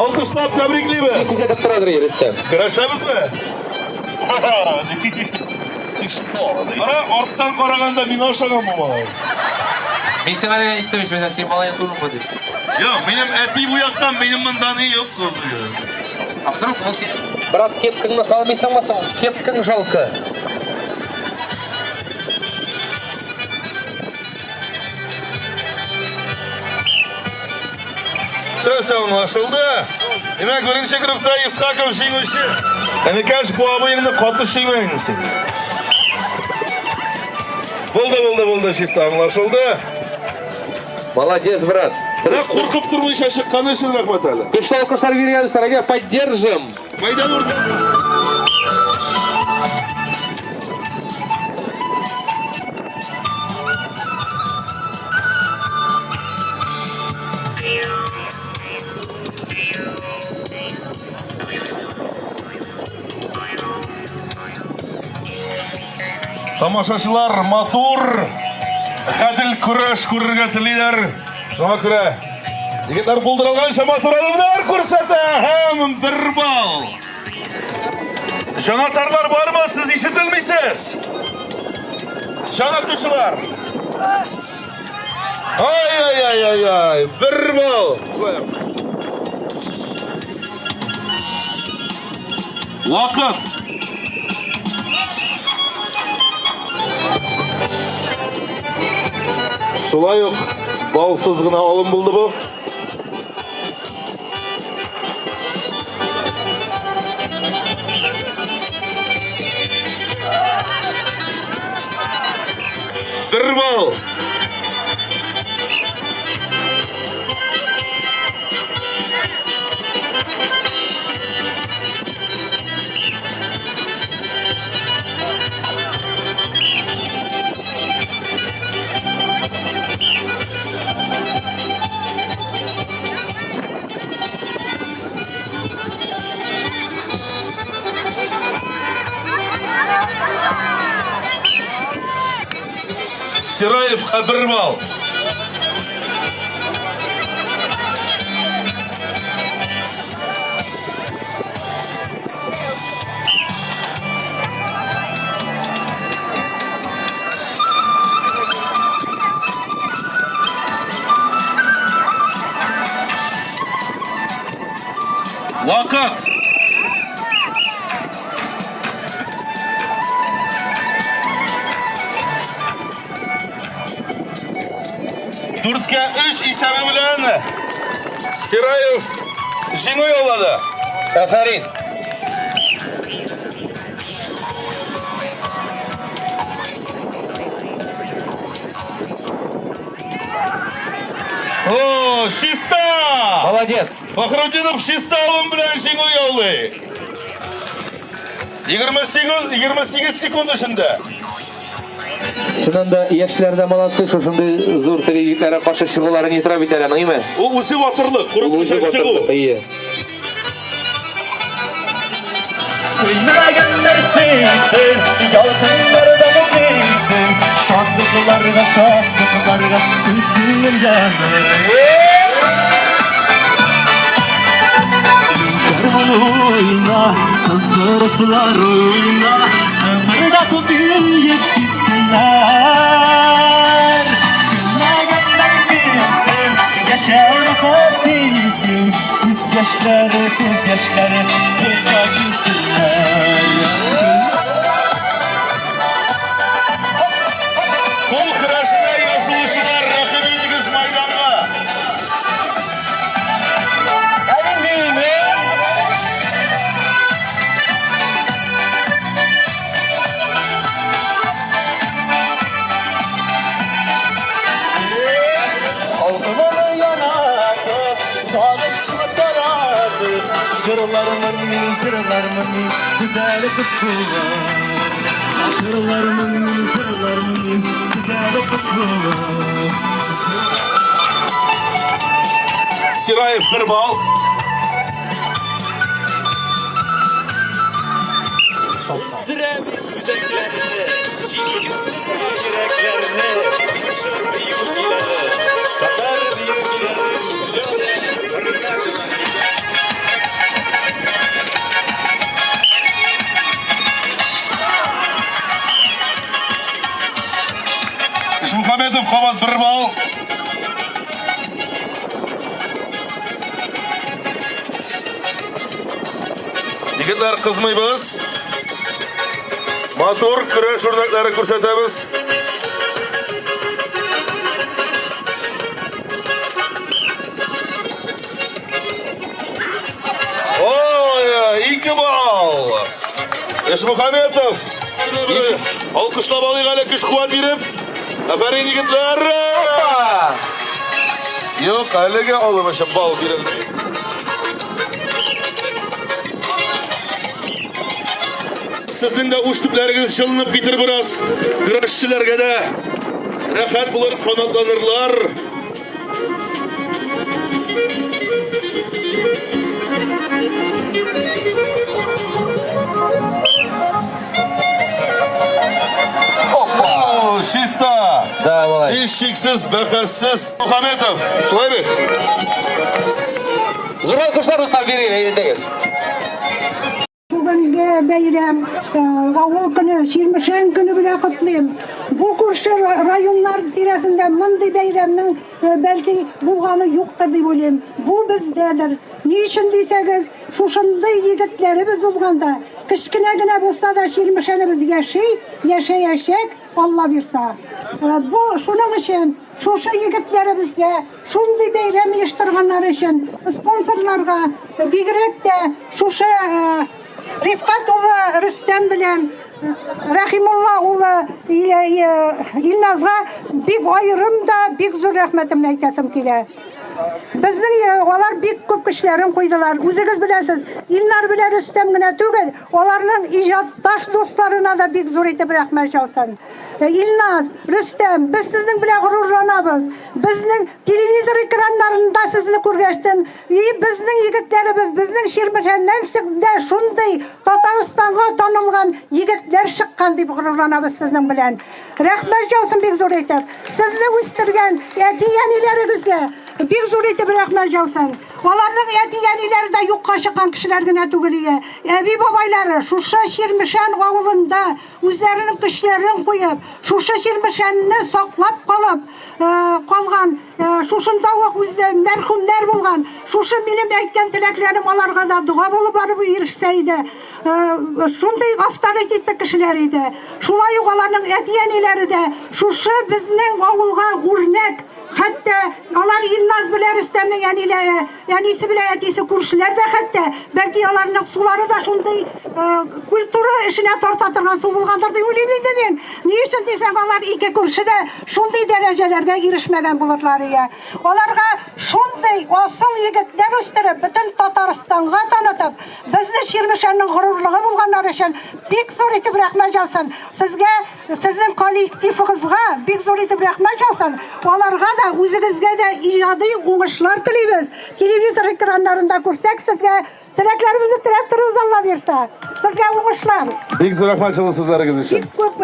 Алкышлап тәбриклибез. Син күзәтеп торадыр, Рөстәм. Көрәшәбезме? Ты что? Кара, арттан караганда мин ашаган бу малай. Мин сиңа әле әйттем ич, менә син малай түгелме дип. Юк, минем әти бу яктан, минем монда ни юк. А вдруг ул син... Брат, кепкаңны салмыйсыңмы соң? Кепкаң жалко. Все, все аңлашылды. Димәк, беренче группта Исхаков җиңүче. Энекәш, бу абыеңны каты сөймә инде син. Булды, булды, булды, чиста аңлашылды. Молодец, брат. Менә куркып тормыйча чыкканы өчен рәхмәт әле. Көчле алкышлар биргән сарайга поддержим. Мәйдан уртасы. Тамашачылар матур, гадел көрәш күрергә телиләр. Шуңа күрә егетләр булдырылганча матур адымнар күрсәтә һәм бер балл. Җанатарлар бармы? Сез ишетелмисез. Җан атучылар. Ай-ай-ай-ай-ай, бер балл. Вакыт. Шулай ук балсыз гына алым булды бу. Бер балл. Сираевка бер балл. Вакыт. Дүрткә өч исәбе белән Сираев җиңү яулады. Афәрин. О, чиста! Молодец. Фахрутдинов чиста алым белән җиңү яулый. 28 28 секунд эчендә. Чыннан да яшьләр дә молодцы, шушындый зур теге егетләргә каршы чыгулары ни тора бит әле, әйме? Ул үзе батырлык, курыкмыйча чыгу. Әйе. Сөймәгәннәр сөйсен, ялкыннарда бийсен, шатлыкларга, шатлыкларга күзең яныр. Уйна, сыздырыплар уйна, кымырдатып биеп китсеннәр. Көлмәгәннәр көлсен, яшәү рәхәт дисен, күз яшьләре, күз яшьләре булса килсеннәр. Кул көрәшенә язылучылар рәхим итегез майданга. Халкымны яратып, сагышны таратып, җырлармын мин, җырлармын мин, гүзәл кош булып. Җырлармын мин, җырлармын мин, гүзәл кош булып. Сираев бер балл. Өздерә бит үзәкләрне, җилкендерә йөрәкләрне, шушы бию көйләре, татар бию көйләре, Ишмухаметов кабат бер балл. Егетләр, кызмыйбыз. Матур көрәш үрнәкләре күрсәтәбез. Ой, ике балл. Ишмухаметов. Алкышлап алыйк әле көч куәт биреп. Афәрин, егетләр. Юк, әлеге алым өчен балл бирелми. Сезнең дә уч төпләрегез җылынып китер бераз. Көрәшчеләргә дә рәхәт булыр, канатланырлар. Опа! Чиста! Да, малай. Һичшиксез, бәхәссез. Мухаметов, шулай бит? Зур алкышлар, дуслар, бирик, әйдәгез. Бүгенге бәйрәм, авыл көне, Чирмешән көне белән котлыйм. Бу күрше районнар тирәсендә мондый бәйрәмнең бәлки булганы юктыр дип уйлыйм. Бу бездәдер. Ни өчен дисәгез, шушындый егетләребез булганда, кечкенә генә булса да Чирмешәнебез яши, яшәячәк, Алла бирса. Бу шуның өчен шушы егетләребезгә Шундый бәйрәм оештырганнары өчен спонсорларга, бигрәк тә шушы Рифкать улы Рөстәм белән Рәхимулла улы Илназга бик аерым да бик зур рәхмәтемне әйтәсем килә. Безнең алар бик күп көчләрен куйдылар. Үзегез беләсез, Илнар белән Рөстәм генә түгел, аларның иҗатташ дусларына да бик зур итеп рәхмәт яусын. Илназ, Рөстәм, без сезнең белән горурланабыз. Безнең телевизор экраннарында сезне күргәчтен, и безнең егетләребез, безнең Чирмешәннән дә шундый Татарстанга танылган егетләр чыккан дип горурланабыз сезнең белән. Рәхмәт яусын бик зур итеп. Сезне үстергән әти-әниләрегезгә бик зур итеп рәхмәт яусын. Аларның әти-әниләре дә юкка чыккан кешеләр генә түгел ие. Әби-бабайлары шушы Чирмешән авылында үзләренең көчләрен куеп, шушы Чирмешәнне саклап калып, калган, шушында ук үзе мәрхүмнәр булган. Шушы минем әйткән теләкләрем аларга да дога булып барып ирешсә иде. Шундый авторитетлы кешеләр иде. Шулай ук аларның әти-әниләре дә шушы безнең авылга үрнәк. Хәтта алар Илназ белән Рөстәмнең әниләре, әнисе белән әтисе күршеләр дә хәтта, бәлки аларның сулары да шундый культура эшенә тарта торган су булгандыр дип уйлыйм инде мин. Ни өчен дисәң, алар ике күрше дә шундый дәрәҗәләргә ирешмәгән булырлар ия. Аларга шундый асыл егетләр үстереп, бөтен Татарстанга танытып, безне Чирмешәннең горурлыгы булганнар өчен бик зур итеп рәхмәт яусын. Сезгә Сезнең коллективыгызга бик зур итеп рәхмәт яусын. Аларга да, үзегезгә дә иҗади уңышлар телибез. Телевизор экраннарында күрсәк, сезгә теләкләребезне теләп торабыз, Алла бирсә. Сезгә уңышлар. Бик зур рәхмәт җылы сүзләрегез өчен. Бик күп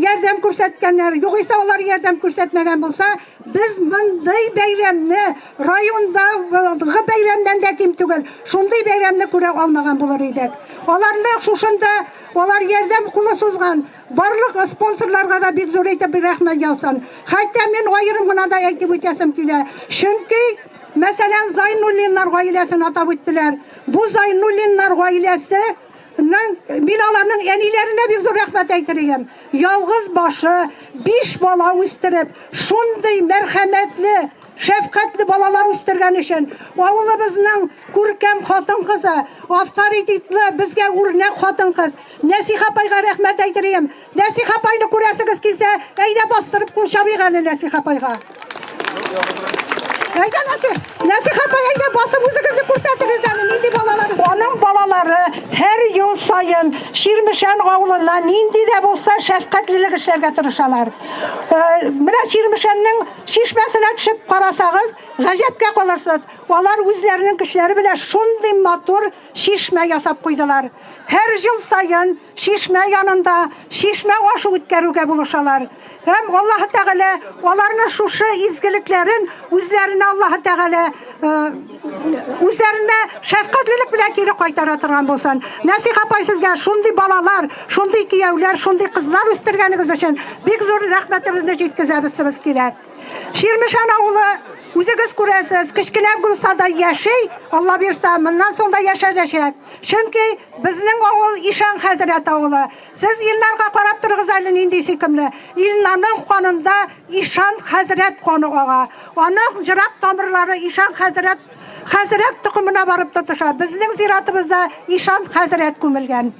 ярдәм күрсәткәннәр. Югыйсә алар ярдәм күрсәтмәгән булса, без мондый бәйрәмне райондагы бәйрәмнән дә ким түгел, шундый бәйрәмне күрә алмаган булыр идек. Аларны шушында Алар ярдәм кулы сузган барлык спонсорларга да бик зур итеп рәхмәт яусын. Хәтта мин аерым гына да әйтеп үтәсем килә. Чөнки, мәсәлән, Зайнуллиннар гаиләсен атап үттеләр. Бу Зайнуллиннар гаиләсе мин аларның әниләренә бик зур рәхмәт әйтер идем. Ялгыз башы, биш бала үстереп, шундый мәрхәмәтле, шәфкатьле балалар үстергән өчен авылыбызның күркәм хатын-кызы, авторитетлы, безгә үрнәк хатын-кыз Нәсиха апайга рәхмәт әйтер идем. Нәсиха апайны күрәсегез килсә, әйдә бастырып кул чабыйк әле Нәсиха апайга. Әйдә, Нәсих, Нәсих апай, әйдә басып үзегезне күрсәтегез әле, нинди балалар. Аның балалары һәр ел саен Чирмешән авылына нинди дә булса шәфкатьлелек эшләргә тырышалар. Менә Чирмешәннең Чишмәсенә төшеп карасагыз, гаҗәпкә калырсыз. Алар үзләренең көчләре белән шундый матур чишмә ясап куйдылар. Һәр ел саен чишмә янында чишмә ашы үткәрүгә булышалар. Һәм Аллаһы Тәгалә аларны шушы изгелекләрен үзләренә Аллаһы Тәгалә үзләренә шәфкатьлелек белән кире кайтара торган булсын. Нәсих апай сезгә шундый балалар, шундый кияүләр, шундый кызлар үстергәнегез өчен бик зур рәхмәтебезне җиткезәбез килә. Чирмешән авылы үзегез күрәсез, кечкенә булса да яши, Алла бирса, моннан соң да яшәячәк. Чөнки безнең авыл Ишан хәзрәт авылы. Сез Илнарга карап торыгыз әле нинди сөйкемле. Илнаның канында Ишан хәзрәт каны ага. Аның җырак тамырлары Ишан хәзрәт хәзрәт токымына барып тотыша. Безнең зиратыбызда Ишан хәзрәт күмелгән.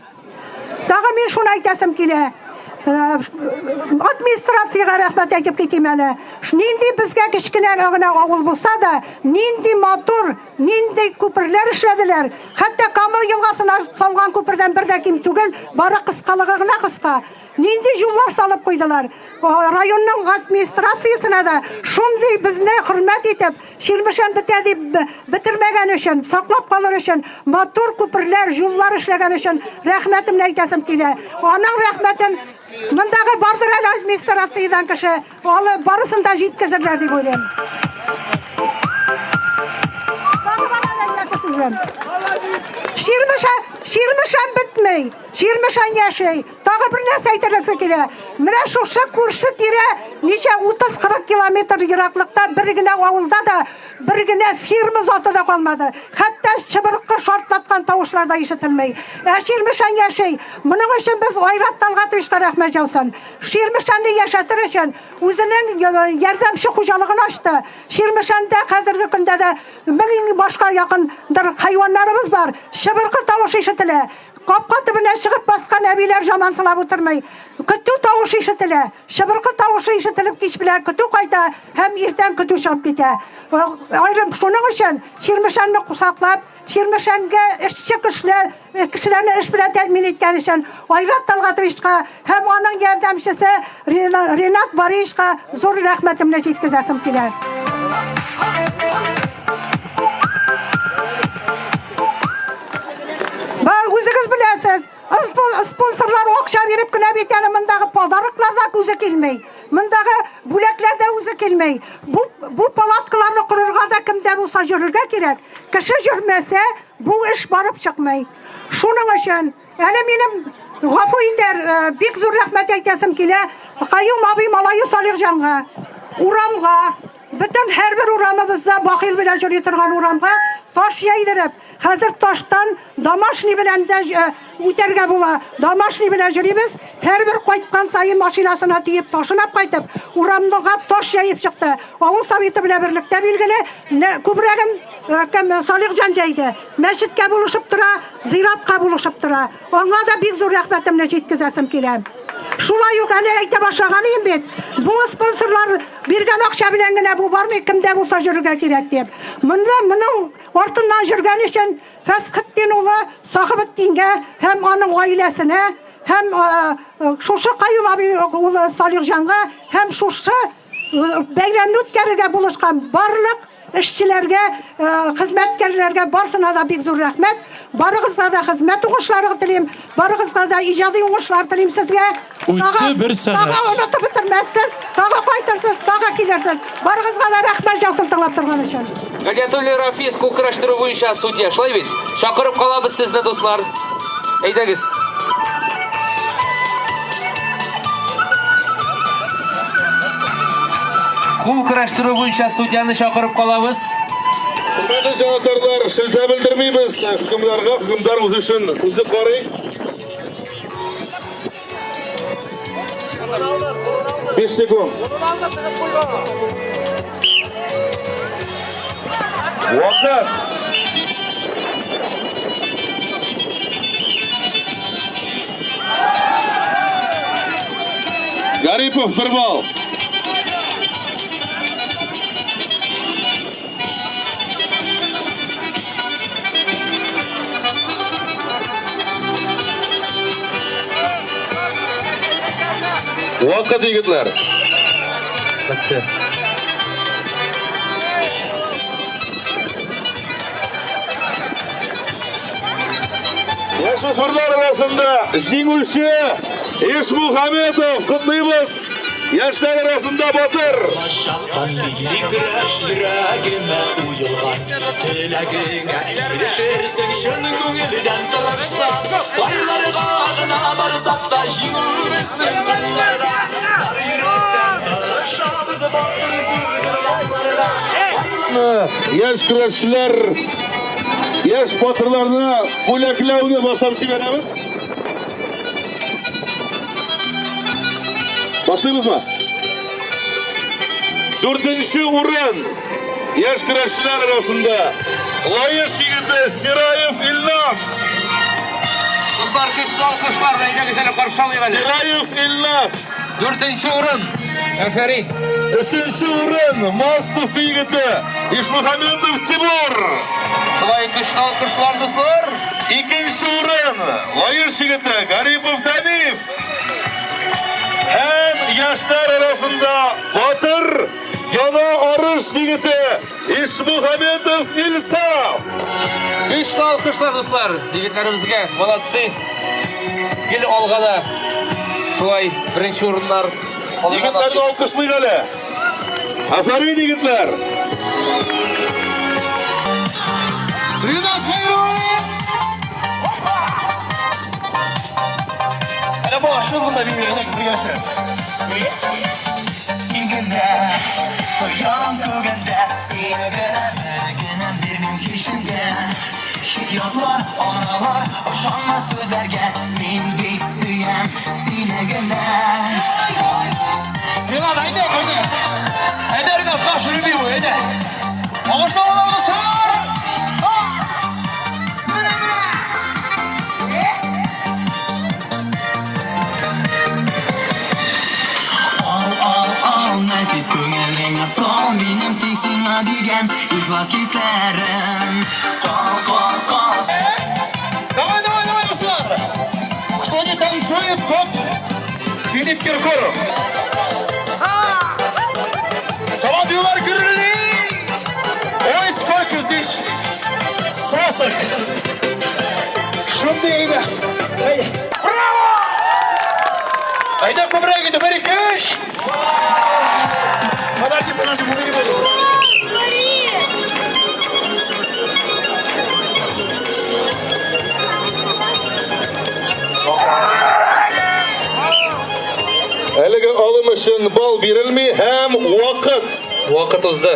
Тагы мин шуны әйтәсем килә. Администрациягә рәхмәт әйтеп китим әле. Нинди безгә кечкенә генә авыл булса да, нинди матур, нинди күперләр эшләделәр. Хәтта Кама елгасына салган күпердән бер дә ким түгел, бары кыскалыгы гына кыска. Нинди юллар салып куйдылар. Районның администрациясенә дә шундый безне хөрмәт итеп, Чирмешән бетә дип бетермәгән өчен, саклап калыр өчен, матур күперләр, юллар эшләгән өчен рәхмәтемне әйтәсем килә. Аның рәхмәтен мондагы бардыр әле администрациядән кеше, алы барысын да җиткезерләр дип уйлыйм. Чирмешән, Чирмешән бетми, Чирмешән яши. Тагы бер нәрсә әйтәсе килә. Менә шушы күрше тирә ничә 30-40 километр ераклыкта бер генә авылда да бер генә фирма заты да калмады. Хәтта чыбыркы шартлаткан тавышлар да ишетелми. Ә Чирмешән яши. Моның өчен без Айрат Талгатовичка рәхмәт яусын. Чирмешәнне яшәтер өчен үзенең ярдәмче хуҗалыгын ачты. Чирмешәндә хәзерге көндә дә 1000 башка якындыр хайваннарыбыз бар. Чыбыркы тавышы ишетелә. Капка төбенә чыгып баскан әбиләр җамансылап утырмый. Көтү тавышы ишетелә. Чыбыркы тавышы ишетелеп кич белән көтү кайта һәм иртән көтү чыгып китә. Аерым шуның өчен Чирмешәнне кочаклап, Чирмешәнгә эшче көчләр, кешеләрне эш белән тәэмин иткән өчен Айрат Талгатовичка һәм аның ярдәмчесе Ренат Бариевичка зур рәхмәтемне җиткезәсем килә. Үзегез беләсез, спонсорлар акча биреп кенә бит әле мондагы подароклар да үзе килми. Мондагы бүләкләр дә үзе килми. Бу, бу палаткаларны корырга да кемдә булса йөрергә кирәк. Кеше йөрмәсә, бу эш барып чыкмый. Шуның өчен әле минем гафу итәр, э, бик зур рәхмәт әйтәсем килә Каюм абый малае Салихҗанга. Урамга, Бөтен һәрбер урамыбызда бахил белән йөри торган урамга таш җәйдереп, хәзер таштан домашний белән дә э, үтәргә була. Домашний белән йөрибез. Һәрбер кайткан саен машинасына тиеп ташынап кайтып, урамга таш җәеп чыкты. Авыл советы белән берлектә билгеле, күбрәген э, кем Салихҗан җәйде. Мәчеткә булышып тора, зиратка булышып тора. Аңа да бик зур рәхмәтемне җиткезәсем килә. Шулай ук әле әйтә башлаган идем бит, бу спонсорлар биргән акча белән генә бу бармый, кемдә булса йөрергә кирәк дип. Монда моның артыннан йөргән өчен Фәсхетдин улы Сахыбетдингә һәм аның гаиләсенә һәм шушы Каюм абый улы Салихҗанга һәм шушы бәйрәмне үткәрергә булышкан барлык эшчеләргә, хезмәткәрләргә барсына да бик зур рәхмәт. Барыгызга да хезмәт уңышлары телим. Барыгызга да иҗади уңышлар телим сезгә. Үтте бер сәгать. Тагы онытып бетермәссез, тагы кайтырсыз, тагы килерсез. Барыгызга да рәхмәт яусын тыңлап торган өчен. Гадиятуллин Рафис кул көрәштерү буенча судья, шулай бит? Чакырып калабыз сезне, дуслар. Әйдәгез. Кул көрәштерү буенча судьяны чакырып калабыз. Хөрмәтле җанатарлар, шелтә белдермибез хөкемдарга, хөкемдар үз эшен үзе карый. 5 секунд. Вакыт. Гарипов бер балл. Вакыт, егетләр. Бетте. Яшүсмерләр арасында җиңүче Ишмухаметов, котлыйбыз! Яшьләр арасында батыр! Чаккан милли көрәш йөрәгемә уелган. Теләгеңә ирешерсең чын күңелдән тырышсаң. Кайларга гына барсак та җиңү безнең кулларда. Бар йөрәктән тырышабыз батыр сүз алларда. Яшь көрәшчеләр, яшь батырларны бүләкләүне башлап җибәрәбез. Башлыйбызмы? Дүртенче урын яшь көрәшчеләр арасында Лаеш егете Сираев Илназ. Дуслар, көчле алкышлар белән әйдәгез әле каршы алыйк әле. Сираев Илназ. Дүртенче урын. Афәрин. Өченче урын Мастов егете Ишмөхәммәтов Тимур. Шулай көчле алкышлар, дуслар. Икенче урын Лаеш егете Гарипов Даниф. Һәм яшьләр арасында батыр Яна Арыш егете Ишмөхәммәтов Илсаф. Көчле алкышлар, дуслар, егетләребезгә. Молодцы. Гел алга да шулай беренче урыннар алырга Егетләрне насыйп. алкышлыйк әле. Афәрин, егетләр! Ринат Хәйруллин! Әле башыбыз монда бибиренә кергәнче. Син генә, тоям күгендә, син генә, бер генә бирмим һичкемгә. Чит ятлар, аралар, ышанма сүзләргә, мин бит сөям сине генә. Ринат, әйдә, әйдә. Әйдә, Ринат, наш любимый, әйдә. Алкышлап алабыз, дуслар! Ал, ал, ал, нәфис күңелеңә сал, минем тик сиңа дигән ихлас хисләрем. Кал, кал, кал. Давай, давай, давай, дуслар! Кто не танцует, тот Филипп Киркоров. Сабантуйлар гөрли! Ой, сколько здесь сосок! Шундый әйдә. Браво! Әйдә күбрәк иде, бер, ике, өч! Подожди, подожди, убери воду. Әлеге алым өчен балл бирелми һәм вакыт. Вакыт узды.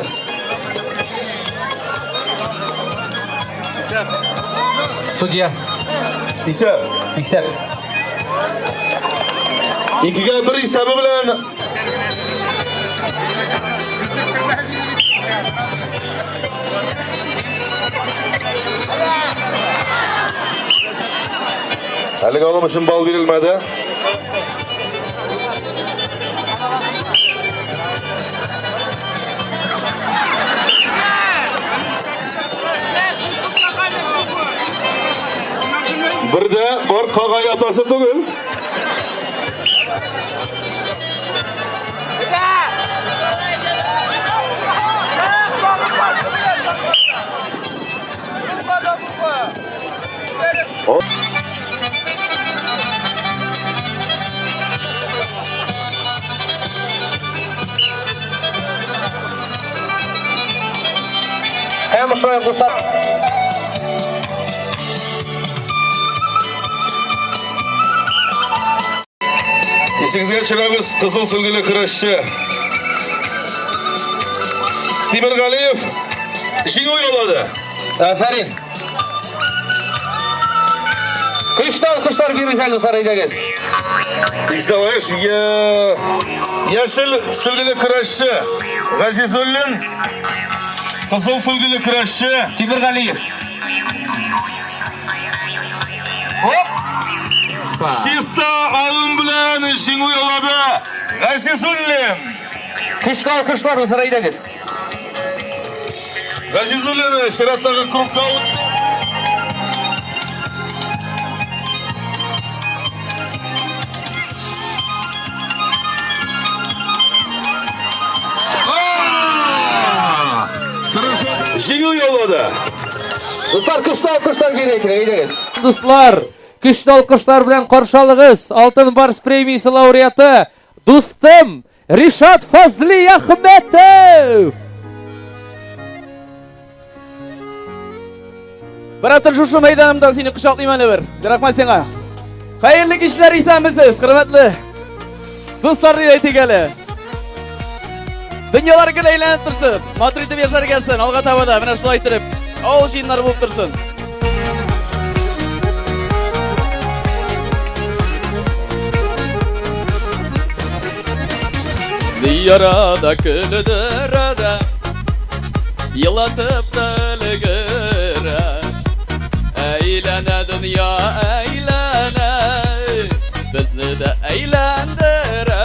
Судья. Исәп. Исәп. 2-1 исәбе белән Әлеге алым өчен балл бирелмәде. Бердә бар кагай атасы түгел. Һәм шулай ук, дуслар, Исегезгә төшерәбез, кызыл сөлгеле көрәшче Тимергалиев җиңү яулады. Афәрин. Көчле алкышлар бирегез әле, дуслар, әйдәгез. Иксалаш, яшел сөлгеле көрәшче Газизуллин, кызыл сөлгеле көрәшче Тимергалиев. Оп! Чиста алым белән җиңү яулады Газизуллин. Көчле алкышлар, дуслар, әйдәгез. Газизуллин чираттагы кругка үтте. Җиңү яулады. Дуслар, көчле алкышлар бирик, әйдәгез. Дуслар, көчле алкышлар белән каршы алыгыз. Алтын Барс премиясе лауреаты, дустым Ришат Фазли Ахметов. Братан, шушы мәйданымдан сине кочаклыйм әле бер. Рәхмәт сиңа. Хәерле кичләр, исәнмесез, хөрмәтле дуслар дип әйтик әле. Дөньялар гел әйләнеп торсын, матур итеп яшәргә язсын, алга таба да менә шулай итеп авыл җыеннары булып торсын. Ярада көлдерә дә, елатып та өлгерә. Әйләнә дөнья, әйләнә. Безне дә әйләндерә.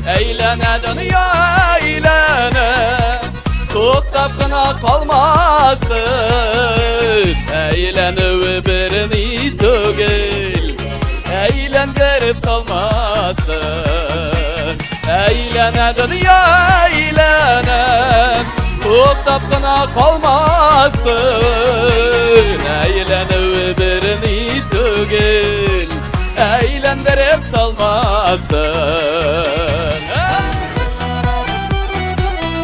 Әйләнә дөнья, әйләнә. Туктап кына калмасын. Әйләнүе берни түгел. Әйләндереп салмасын. Әйләнә дөнья, әйләнә. Туктап кына калмасын. Әйләнүе берни түгел. Әйләндереп салмасын.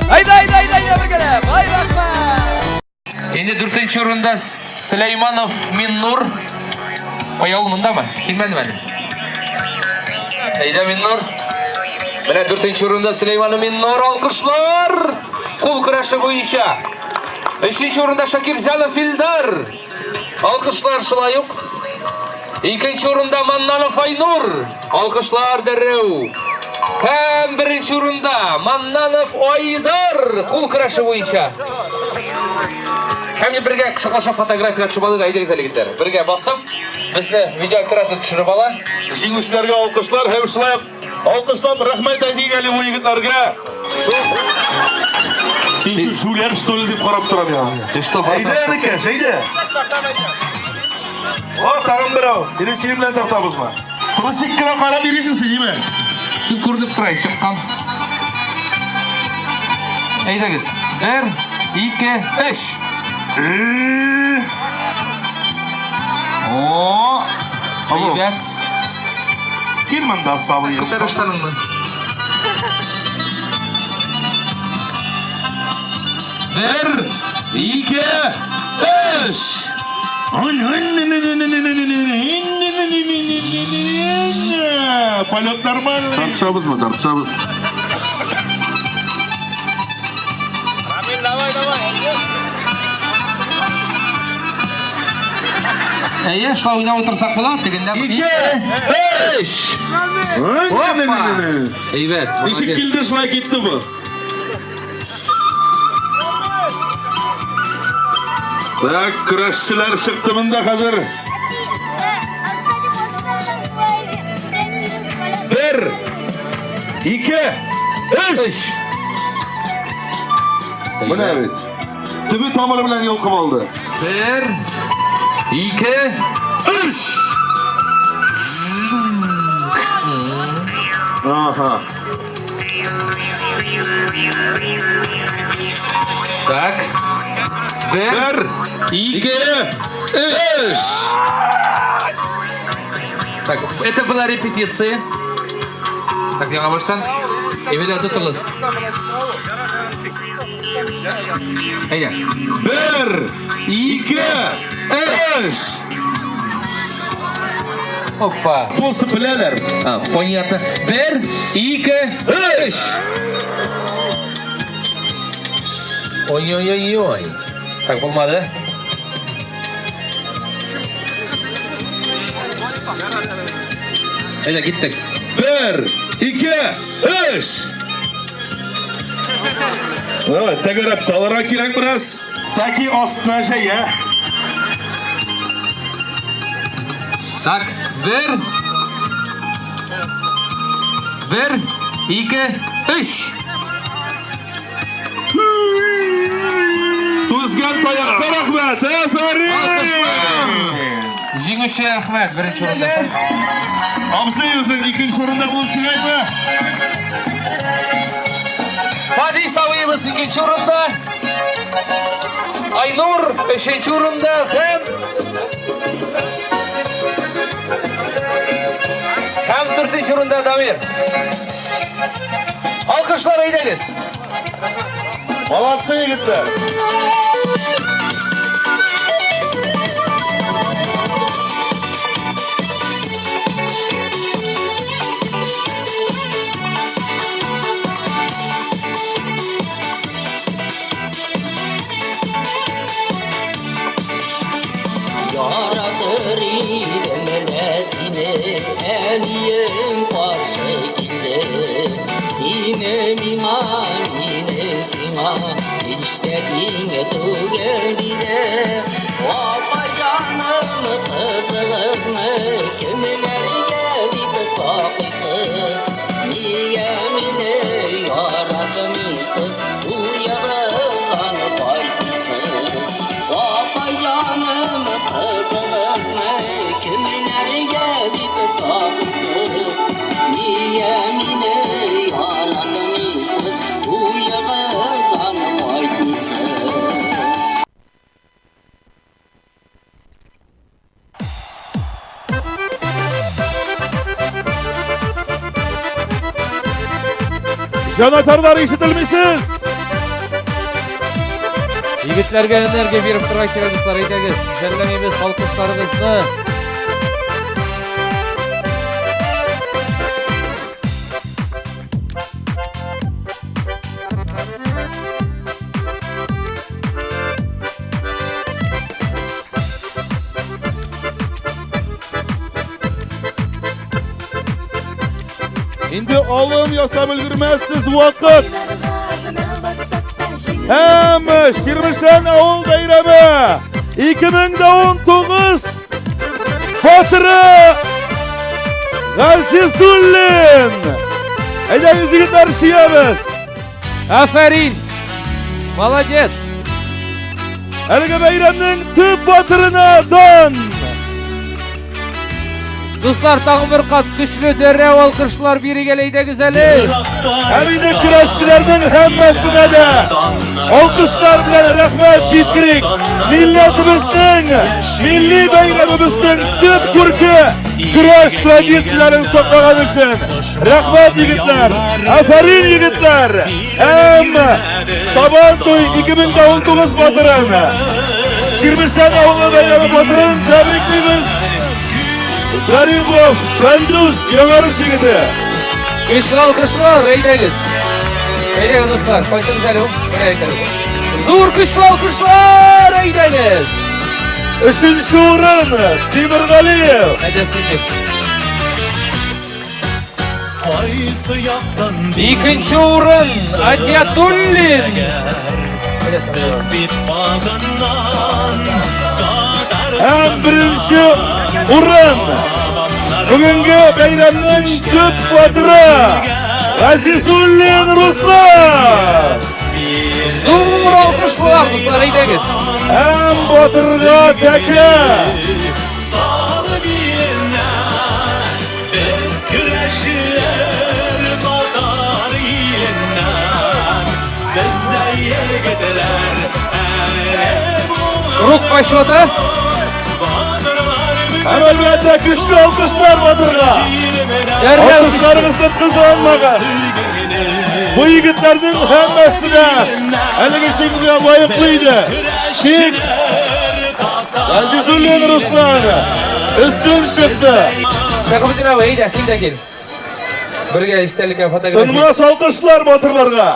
Әйдә, әйдә, әйдә, әйдә, бергәләп. Ай, рәхмәт. Инде дүртенче урында Сөләйманов Миннур. Ой, ул мондамы? Килмәдеме әле? Әйдә, Миннур. Менә дүртенче урында Сөләйманов Миннур. Алкышлар! Кул көрәше буенча. Өченче урында Шакирзянов Илдар. Алкышлар шулай ук. Икенче урында Маннанов Айнур. Алкышлар дәррәү. Һәм беренче урында Маннанов Айдар кул көрәше буенча. Һәм бергә кочаклашып фотография төшеп алыйк, әйдәгез әле егетләр. Бергә басып, безне видеооператор төшереп ала. Җиңүчеләргә алкышлар һәм шулай ук алкышлап рәхмәт әйтик әле бу егетләргә. Син шүләр что ли дип карап торам я. Ты что, Әйдә, энекәш, әйдә. О, тагын берәү. Или синең белән тартабызмы? Трусик кына карап йөрисең син, димә. Син күренеп тора, чыккан. Әйдәгез. Бер, ике, өч. О, әйбәт. Кил монда, сабыем. Күтәр ыштаныңны. Бер, ике, өч. Полет нормальный. Тартышабызмы, тартышабыз. Рамил, давай, давай. Әйе, шулай уйнап утырсак була, тегендә. Ике, өч. Опа! Әйбәт. Ничек килде, шулай китте бу. Так, көрәшчеләр чыкты монда хәзер. Бер, ике, өч. Менә бит. Төбе тамыры белән йолкып алды. Бер, ике, өч. Ага. Так. Бер, ике, өч. Так, это была репетиция. Так, яңа баштан. Әйбәт тотыгыз. Әйдә. Бер, ике, өч. Опа. Просто беләләр. А, понятно. Бер, ике, өч. Ой-ой-ой-ой. Так, булмады. Әйдә, киттек. Бер, ике, өч. Давай, тәгәрәп талырга кирәк бераз. Тәки астына җәя. Так, бер. Бер, ике, өч. Түзгән таякка рәхмәт. Афәрин! Җиңүче Әхмәт беренче урында. Абзый үзең икенче урында булып чыгайсың. Фадис абыебыз икенче урында. Айнур өченче урында һәм һәм дүртенче урында Дамир. Алкышлар әйдәгез. Молодцы, егетләр. Яратыр идем менә сине, әнием каршы килде. Сине миңа, мине сиңа, һич тә тиң түгел, диде. Апа җаным, кызыгызны кемнәргә Җанатарлар ишетелмисез! Егетләргә энергия биреп торырга кирәк, дуслар, әйдәгез. Жәлләмибез алкышларыгызны. Инде алым ясап өлгермәссез вакыт. Һәм Чирмешән авыл бәйрәме 2019 батыры Газизуллин. Әйдәгез егетләр чиябез. Афәрин! Молодец! Әлеге бәйрәмнең төп батырына дан! Дуслар, тагын бер кат көчле дәррәү алкышлар бирик әле, әйдәгез әле. Һәм инде көрәшчеләрнең һәммәсенә дә алкышлар белән рәхмәт җиткерик. Милләтебезнең, милли бәйрәмебезнең төп күрке көрәш традицияләрен саклаган өчен. Рәхмәт, егетләр! Афәрин, егетләр! Һәм Сабан туй 2019 батырын, Чирмешән авылы бәйрәме батырын тәбриклибез. Зарипов Фәндүс Яңарыш егете. Көчле алкышлар, әйдәгез. Әйдәгез, дуслар, кайтыгыз әле ул. Менә әйтәбез. Зур көчле алкышлар, әйдәгез. Өченче урын Тимергалиев. Әйдә, син. Кайсы яктан Икенче урын Атиятуллин. Без бит Казаннан. Һәм беренче урын бүгенге бәйрәмнең төп батыры Газизуллин Руслан. Зур алкышлар, дуслар, әйдәгез. Һәм батырга тәкә. Салып иленә Без көрәшчеләр татар иленнән Бездә егетләр әле Круг почета. Һәм әлбәттә көчле алкышлар батырга. Алкышларыгызны кызганмагыз. Бу егетләрнең һәммәсе дә әлеге җиңүгә лаеклы иде. Тик Газизуллин Руслан өстен чыкты. Сәхабетдин абый, әйдә, син дә кил. Бергә истәлеккә фотография. Тынмас алкышлар батырларга.